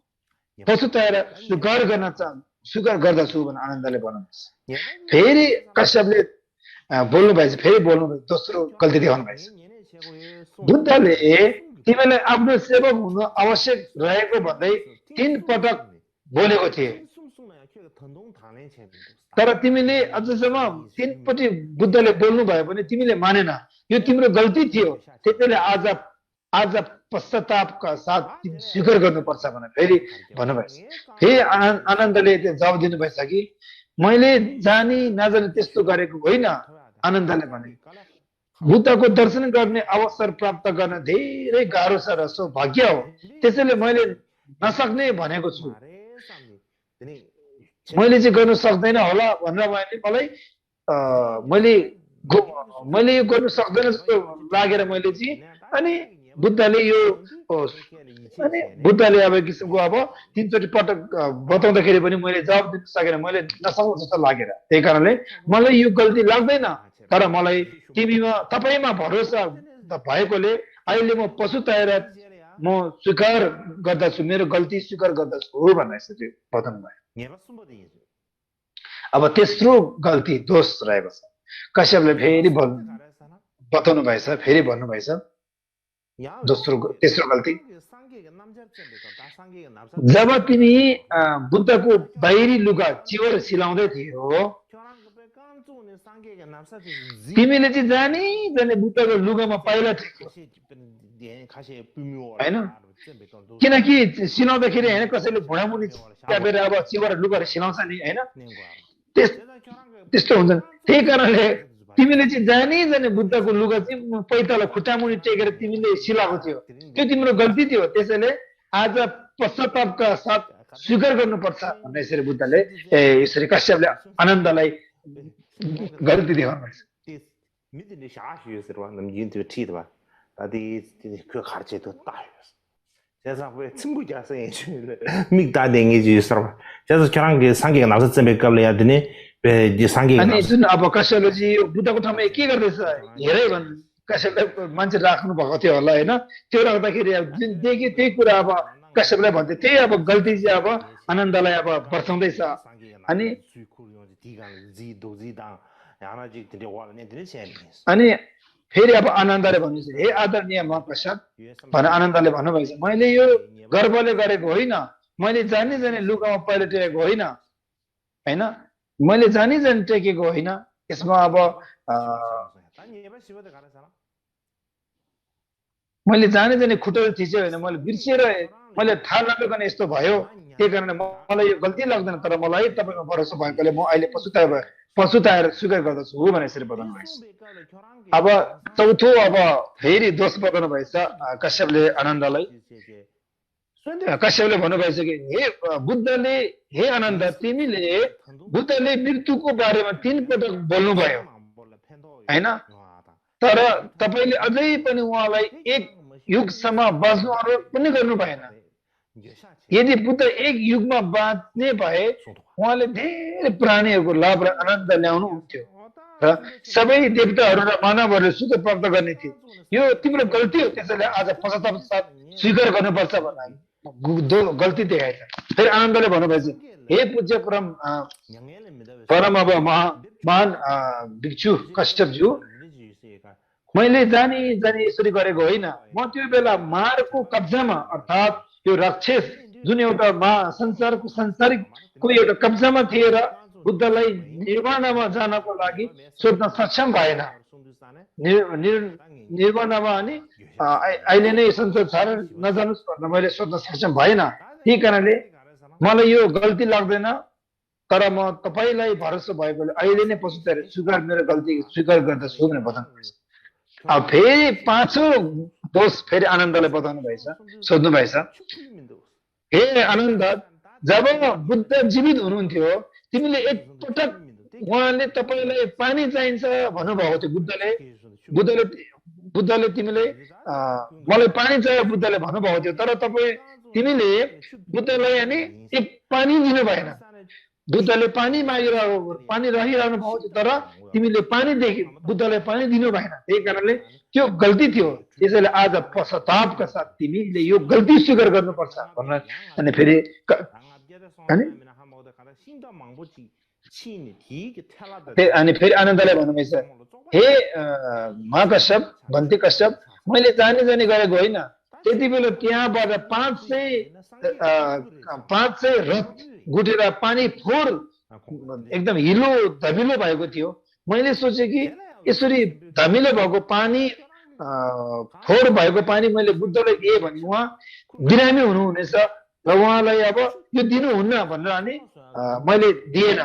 पछुताएर स्वीकार गर्दछु भनेर आनन्दले भन्नुहुन्छ। फेरि कश्यपले बोल्नु भएछ, फेरि बोल्नु दोस्रो गल्ती देखाउनु भएछ। बुद्धले तिमीलाई आफ्नो सेवक हुनु आवश्यक रहेको भन्दै 3 पटक बोलेको थिए तर तिमीले अझसम्म 3 पटि बुद्धले बोल्नु भयो भने तिमीले मानेन यो तिम्रो गल्ती थियो त्यसैले आज पश्चातापका साथ स्वीकार गर्नुपर्छ भनेर फेरि भन्नुभएछ फेरि आनन्दले जवाब दिनुभएछ कि मैले जानी नजानी त्यस्तो गरेको होइन आनन्दले भने बुद्धको दर्शन गर्ने अवसर प्राप्त गर्न धेरै गाह्रो छ र सौभाग्य हो त्यसैले मैले नसक्ने भनेको छु मैले चाहिँ गर्न सक्दैन होला भनेर मलाई मैले यो गर्न सक्दैन जस्तो लागेर मैले चाहिँ अनि बुद्धले यो अनि बुद्धले अब किसिमको अब 3 चोटि पटक बताउँदाखेरि पनि मैले जवाब दिन सकेन मैले नसक्नु जस्तो लागेर त्यही कारणले मलाई यो गल्ती लाग्दैन तर मलाई तपाईमा भरोसा भएकोले अहिले म पछुताएर म स्वीकार गर्दछु मेरो गल्ती स्वीकार गर्दछु हो भनेर चाहिँ बताउनु भयो अब तेस्रो गल्ती दोष रहेको छ कश्यपले फेरि बताउनु भएछ फेरि भन्नु भएछ तेस्रो गल्ती जब तिमी बुद्धको बाहिरी लुगा चिवर सिलाउँदै थियौ तिमीले चाहिँ जाने बुद्धको लुगामा पाइला टेक्यो हैन किनकि सिलाउँदाखेरि हैन कसैले भुँडामुनि च्यापेर अब चिवर लुगाहरू सिलाउँछ नि हैन त्यस्तो हुन्छ त्यही कारणले तिमीले चाहिँ जाने बुद्धको लुगा चाहिँ पैताला खुट्टामुनि टेकेर तिमीले सिलाएको थियो त्यो तिम्रो गल्ती थियो त्यसैले आज पश्चातापका साथ स्वीकार गर्नुपर्छ भन्ने यसरी बुद्धले यसरी कश्यपले आनन्दलाई गल्ती देखाउनु भएछ अनि जुन अब कश्यपले चाहिँ बुद्धको ठाउँमा के गर्दैछ हेरै भन् कश्यपले मान्छे राख्नु भएको थियो होला हैन त्यो राख्दाखेरि जुन देख्यो त्यही कुरा अब कश्यपलाई भन्थे त्यही अब गल्ती चाहिँ अब आनन्दलाई अब पर्साउँदैछ अनि फेरि अब आनन्दले भन्नु हे आदरणीय महाप्रसाद भनेर आनन्दले भन्नुभएछ मैले यो गर्वले गरेको होइन मैले जानी लुगामा पहिले टेकेको होइन हैन मैले जानी टेकेको होइन यसमा अब मैले जानी खुट्टा थिचेँ होइन मैले बिर्सेर मैले थाहा नगरिकन यस्तो भयो त्यही कारणले मलाई यो गल्ती लाग्दैन तर मलाई तपाईको भरोसा भएकोले म अहिले पछुताएर स्वीकार गर्दछु हो भनेर यसरी बताउनु भएछ अब चौथो अब फेरि दोष बताउनु भएछ कश्यपले आनन्दलाई कश्यपले भन्नुभएछ कि हे आनन्द तिमीले बुद्धले मृत्युको बारेमा 3 पटक बोल्नुभयो हैन तर तपाईले अझै पनि उहाँलाई एक युगसम्म बाँच्नु अनुरोध पनि गर्नु भएन यदि बुद्ध एक युगमा बाँच्ने भए उहाँले धेरै प्राणीहरूको लाभ र आनन्द ल्याउनु हुन्थ्यो र सबै देवताहरू र मानवहरूले सुख प्राप्त गर्ने थिए यो तिम्रो गल्ती हो त्यसैले आज पश्चाताप साथ स्वीकार गर्नुपर्छ भन्ने गल्ती देखाएछ फेरि आनन्दले भन्नुभएछ हे पूज्य परम अब महान भिक्षु कश्यपज्यू मैले जानी यसरी गरेको होइन म त्यो बेला मारको कब्जामा अर्थात् यो राक्षस जुन एउटा संसारिकको एउटा कब्जामा थिए र बुद्धलाई निर्वाणमा जानको लागि सोध्न सक्षम भएन निर्वाणमा अनि अहिले नै संसार छाडेर नजानुस् भनेर मैले सोध्न सक्षम भएन त्यही कारणले मलाई यो गल्ती लाग्दैन तर म तपाईलाई भरोसा भएकोले अहिले नै पछुताएर मेरो गल्ती स्वीकार गर्दछु भनेर बताउनु भएछ अब फेरि पाँचौं दोष फेरि आनन्दले बताउनु भएछ सोध्नु भएछ हे आनन्द जब बुद्ध जीवित हुनुहुन्थ्यो तिमीले एकपटक उहाँले तपाईलाई पानी चाहिन्छ भन्नुभएको थियो बुद्धले तिमीले मलाई पानी चाहियो बुद्धले भन्नुभएको थियो तर तिमीले बुद्धलाई अनि एक पानी दिनु भएन बुद्धले पानी पानी रहिरहनु भएको थियो तर तिमीले बुद्धलाई पानी दिनु भएन त्यही कारणले त्यो गल्ती थियो त्यसैले आज पश्चातापका साथ तिमीले यो गल्ती स्वीकार गर्नुपर्छ भनेर अनि फेरि आनन्दले भन्नुभएछ हे महाकश्यप भन्ते कश्यप मैले जानी गरेको होइन त्यति बेला त्यहाँबाट 500 रथ गुटेर पानी फोहोर एकदम हिलो धमिलो भएको थियो मैले सोचे कि यसरी धमिलो भएको पानी फोहोर भएको पानी मैले बुद्धलाई दिए भने उहाँ बिरामी हुनुहुनेछ र उहाँलाई अब यो दिनुहुन्न भनेर अनि मैले दिएन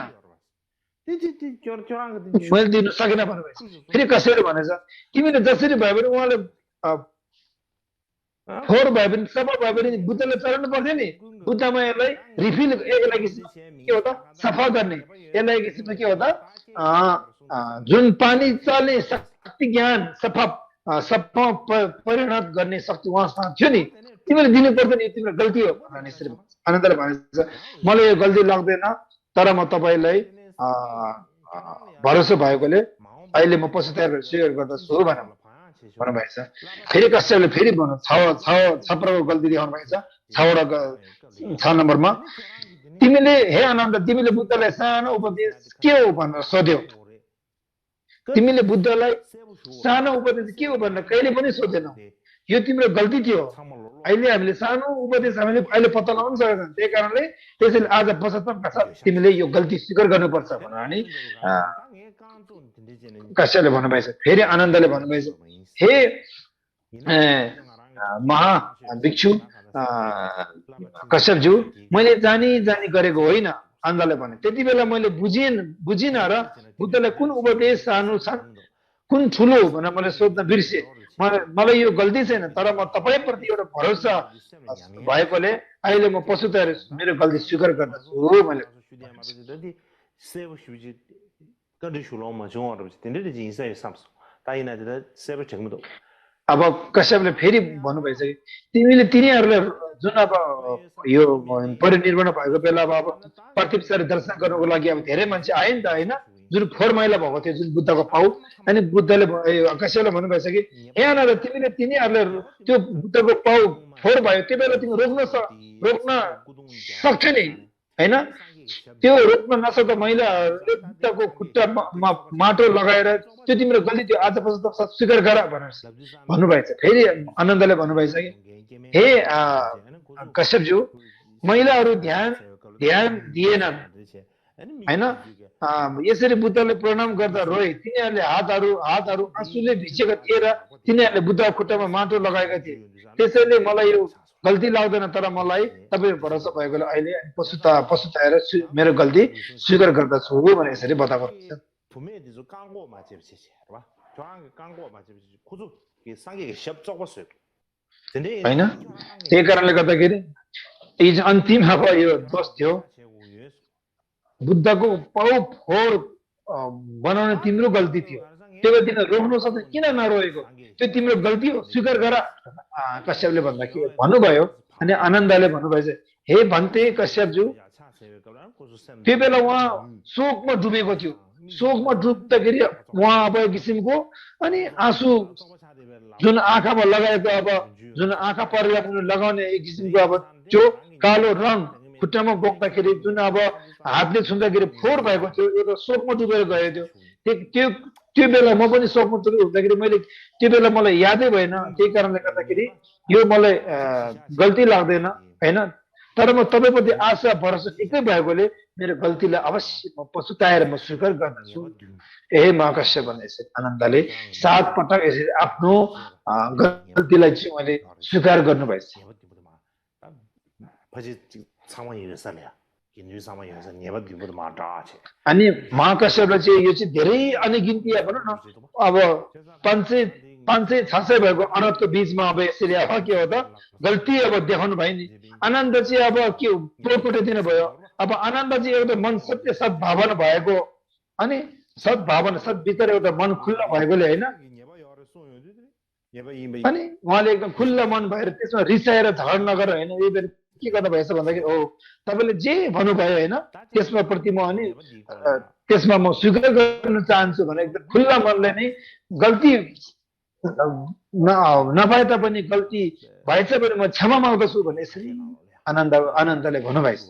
मैले दिन सकेन भन्नुभएछ फेरि कसरी भनेछ तिमीले जसरी भयो भने उहाँले फोहोर भयो भने सफा भयो भने बुद्धलाई चढाउनु पर्थ्यो नि बुद्धमा यसलाई रिफिल यसलाई के हो त सफा गर्ने यसलाई किसिममा के हो त जुन पानी चल्ने शक्ति ज्ञान सफा परिणत गर्ने शक्ति उहाँसँग थियो नि तिमीले दिनु पर्दैन यो तिम्रो गल्ती हो भन्ने यसरी आनन्दले भनेछ मलाई यो गल्ती लाग्दैन तर म तपाईँलाई भरोसा भएकोले अहिले म पशुत्याग स्वीकार गर्दछु भनेर भन्नुभएछ फेरि कश्यपले फेरि भन्नु छ प्रकारको गल्ती देखाउनु भएछ 6 नम्बरमा तिमीले हे आनन्द तिमीले बुद्धलाई सानो उपदेश के हो भनेर सोध्यौ तिमीले बुद्धलाई सानो उपदेश के हो भनेर कहिले पनि सोधेनौ यो तिम्रो गल्ती थियो अहिले हामीले सानो उपदेश हामीले अहिले पत्ता लगाउन सकेनौँ त्यही कारणले त्यसैले आज पश्चातापका साथ तिमीले यो गल्ती स्वीकार गर्नुपर्छ भनेर नि कश्यपले भन्नुभएछ फेरि आनन्दले भन्नुभएछ हे महा भिक्षु कश्यपज्यू मैले जानी गरेको होइन आनन्दले भने त्यति बेला मैले बुझिन र बुद्धलाई कुन उपदेश सानो कुन ठुलो भनेर मैले सोध्न बिर्से मलाई यो गल्ती छैन तर म तपाईप्रति एउटा भरोसा भएकोले अहिले म पशुत्याग मेरो गल्ती स्वीकार गर्दछु मैले अब कश्यपले फेरि भन्नुभएछ कि तिमीले तिनीहरूलाई जुन अब यो परिनिर्वाण भएको बेला अब प्रतिपसारी दर्शन गर्नको लागि अब धेरै मान्छे आए नि त होइन जुन फोहोर मैला भएको थियो जुन बुद्धको पाउ अनि बुद्धले कश्यपले भन्नुभएछ कि यहाँ तिमीले तिनीहरूले त्यो बुद्धको पाउ फोहोर भयो त्यो बेला तिमी रोक्न सक्छ नि होइन त्यो रोक्न नसक्दा महिलाहरूले बुद्धको खुट्टामा माटो लगाएर त्यो तिम्रो गल्ती थियो आज पश्चात स्वीकार गर भनेर भन्नुभएछ फेरि आनन्दले भन्नुभएछ कि हे कश्यपज्यू महिलाहरू ध्यान दिएनन् होइन यसरी बुद्धले प्रणाम गर्दा रोए तिनीहरूले हातहरू आँसुले भिजेका थिए र तिनीहरूले बुद्धको खुट्टामा माटो लगाएका थिए त्यसैले मलाई यो गल्ती लाग्दैन तर मलाई तपाईको भरोसा भएकोले अहिले पशुत्याएर मेरो गल्ती स्वीकार गर्दछु भने यसरी बताएको होइन त्यही कारणले गर्दाखेरि अन्तिम अब यो दोष थियो बुद्धको पाउ फोहोर बनाउने तिम्रो गल्ती थियो त्यो बेला तिमीले रोक्नु सक्छ किन नरोएको त्यो तिम्रो गल्ती हो स्वीकार गर कश्यपले भन्नुभयो अनि आनन्दले भन्नुभएछ हे भन्ते कश्यपज्यू त्यो बेला उहाँ शोकमा डुबेको थियो शोकमा डुब्दाखेरि उहाँ अब किसिमको अनि आँसु जुन आँखामा लगाएको अब जुन आँखा परिवार लगाउने एक किसिमको अब त्यो कालो रङ खुट्टामा बोक्दाखेरि जुन अब हातले छुँदाखेरि फोहोर भएको थियो एउटा शोकमा डुबेर गएको थियो त्यो बेला म पनि शोकमा डुबेर हुँदाखेरि मैले त्यो बेला मलाई यादै भएन त्यही कारणले गर्दाखेरि यो मलाई गल्ती लाग्दैन होइन तर म तपाईँप्रति आशा भरोसा एकै भएकोले मेरो गल्तीलाई अवश्य म पछुताएर म स्वीकार गर्दछु ए महाकश्यप भन्ने आनन्दले 7 पटक यसरी आफ्नो गल्तीलाई चाहिँ मैले स्वीकार गर्नुभएछ अनि महाकश्यपले चाहिँ यो चाहिँ धेरै अनगिन्ती भनौँ न अब 500-600 भएको अनर्थको बीचमा अब यसरी अब के हो त गल्ती अब देखाउनु भयो नि आनन्द चाहिँ अब के प्रोपटाइदिनु भयो अब आनन्द चाहिँ एउटा मन सत्य सद्भावना भएको अनि सद्भावना सद्भित्र एउटा मन खुल्ला भएकोले होइन अनि उहाँले एकदम खुल्ला मन भएर त्यसमा रिसाएर झगडा नगरेर होइन यो बेर के गर्दा भएछ भन्दाखेरि ओ तपाईँले जे भन्नुभयो होइन त्यसमा प्रति म अनि त्यसमा म स्वीकार गर्न चाहन्छु भने एकदम खुल्ला मनले नै गल्ती नभए तापनि गल्ती भएछ भने म क्षमा माग्दछु भने यसरी आनन्दले भन्नुभएछ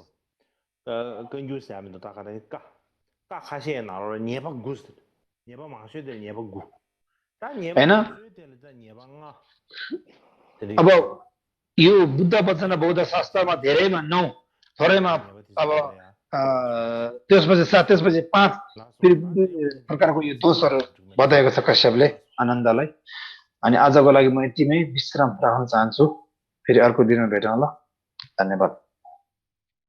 होइन अब यो बुद्ध वचन र बौद्ध शास्त्रमा धेरैमा 9 थोरैमा अब त्यसपछि 5 प्रकारको यो दोषहरू बताएको छ कश्यपले आनन्दलाई। अनि आजको लागि म यति नै विश्राम राख्न चाहन्छु। फेरि अर्को दिनमा भेटौँ ल। धन्यवाद।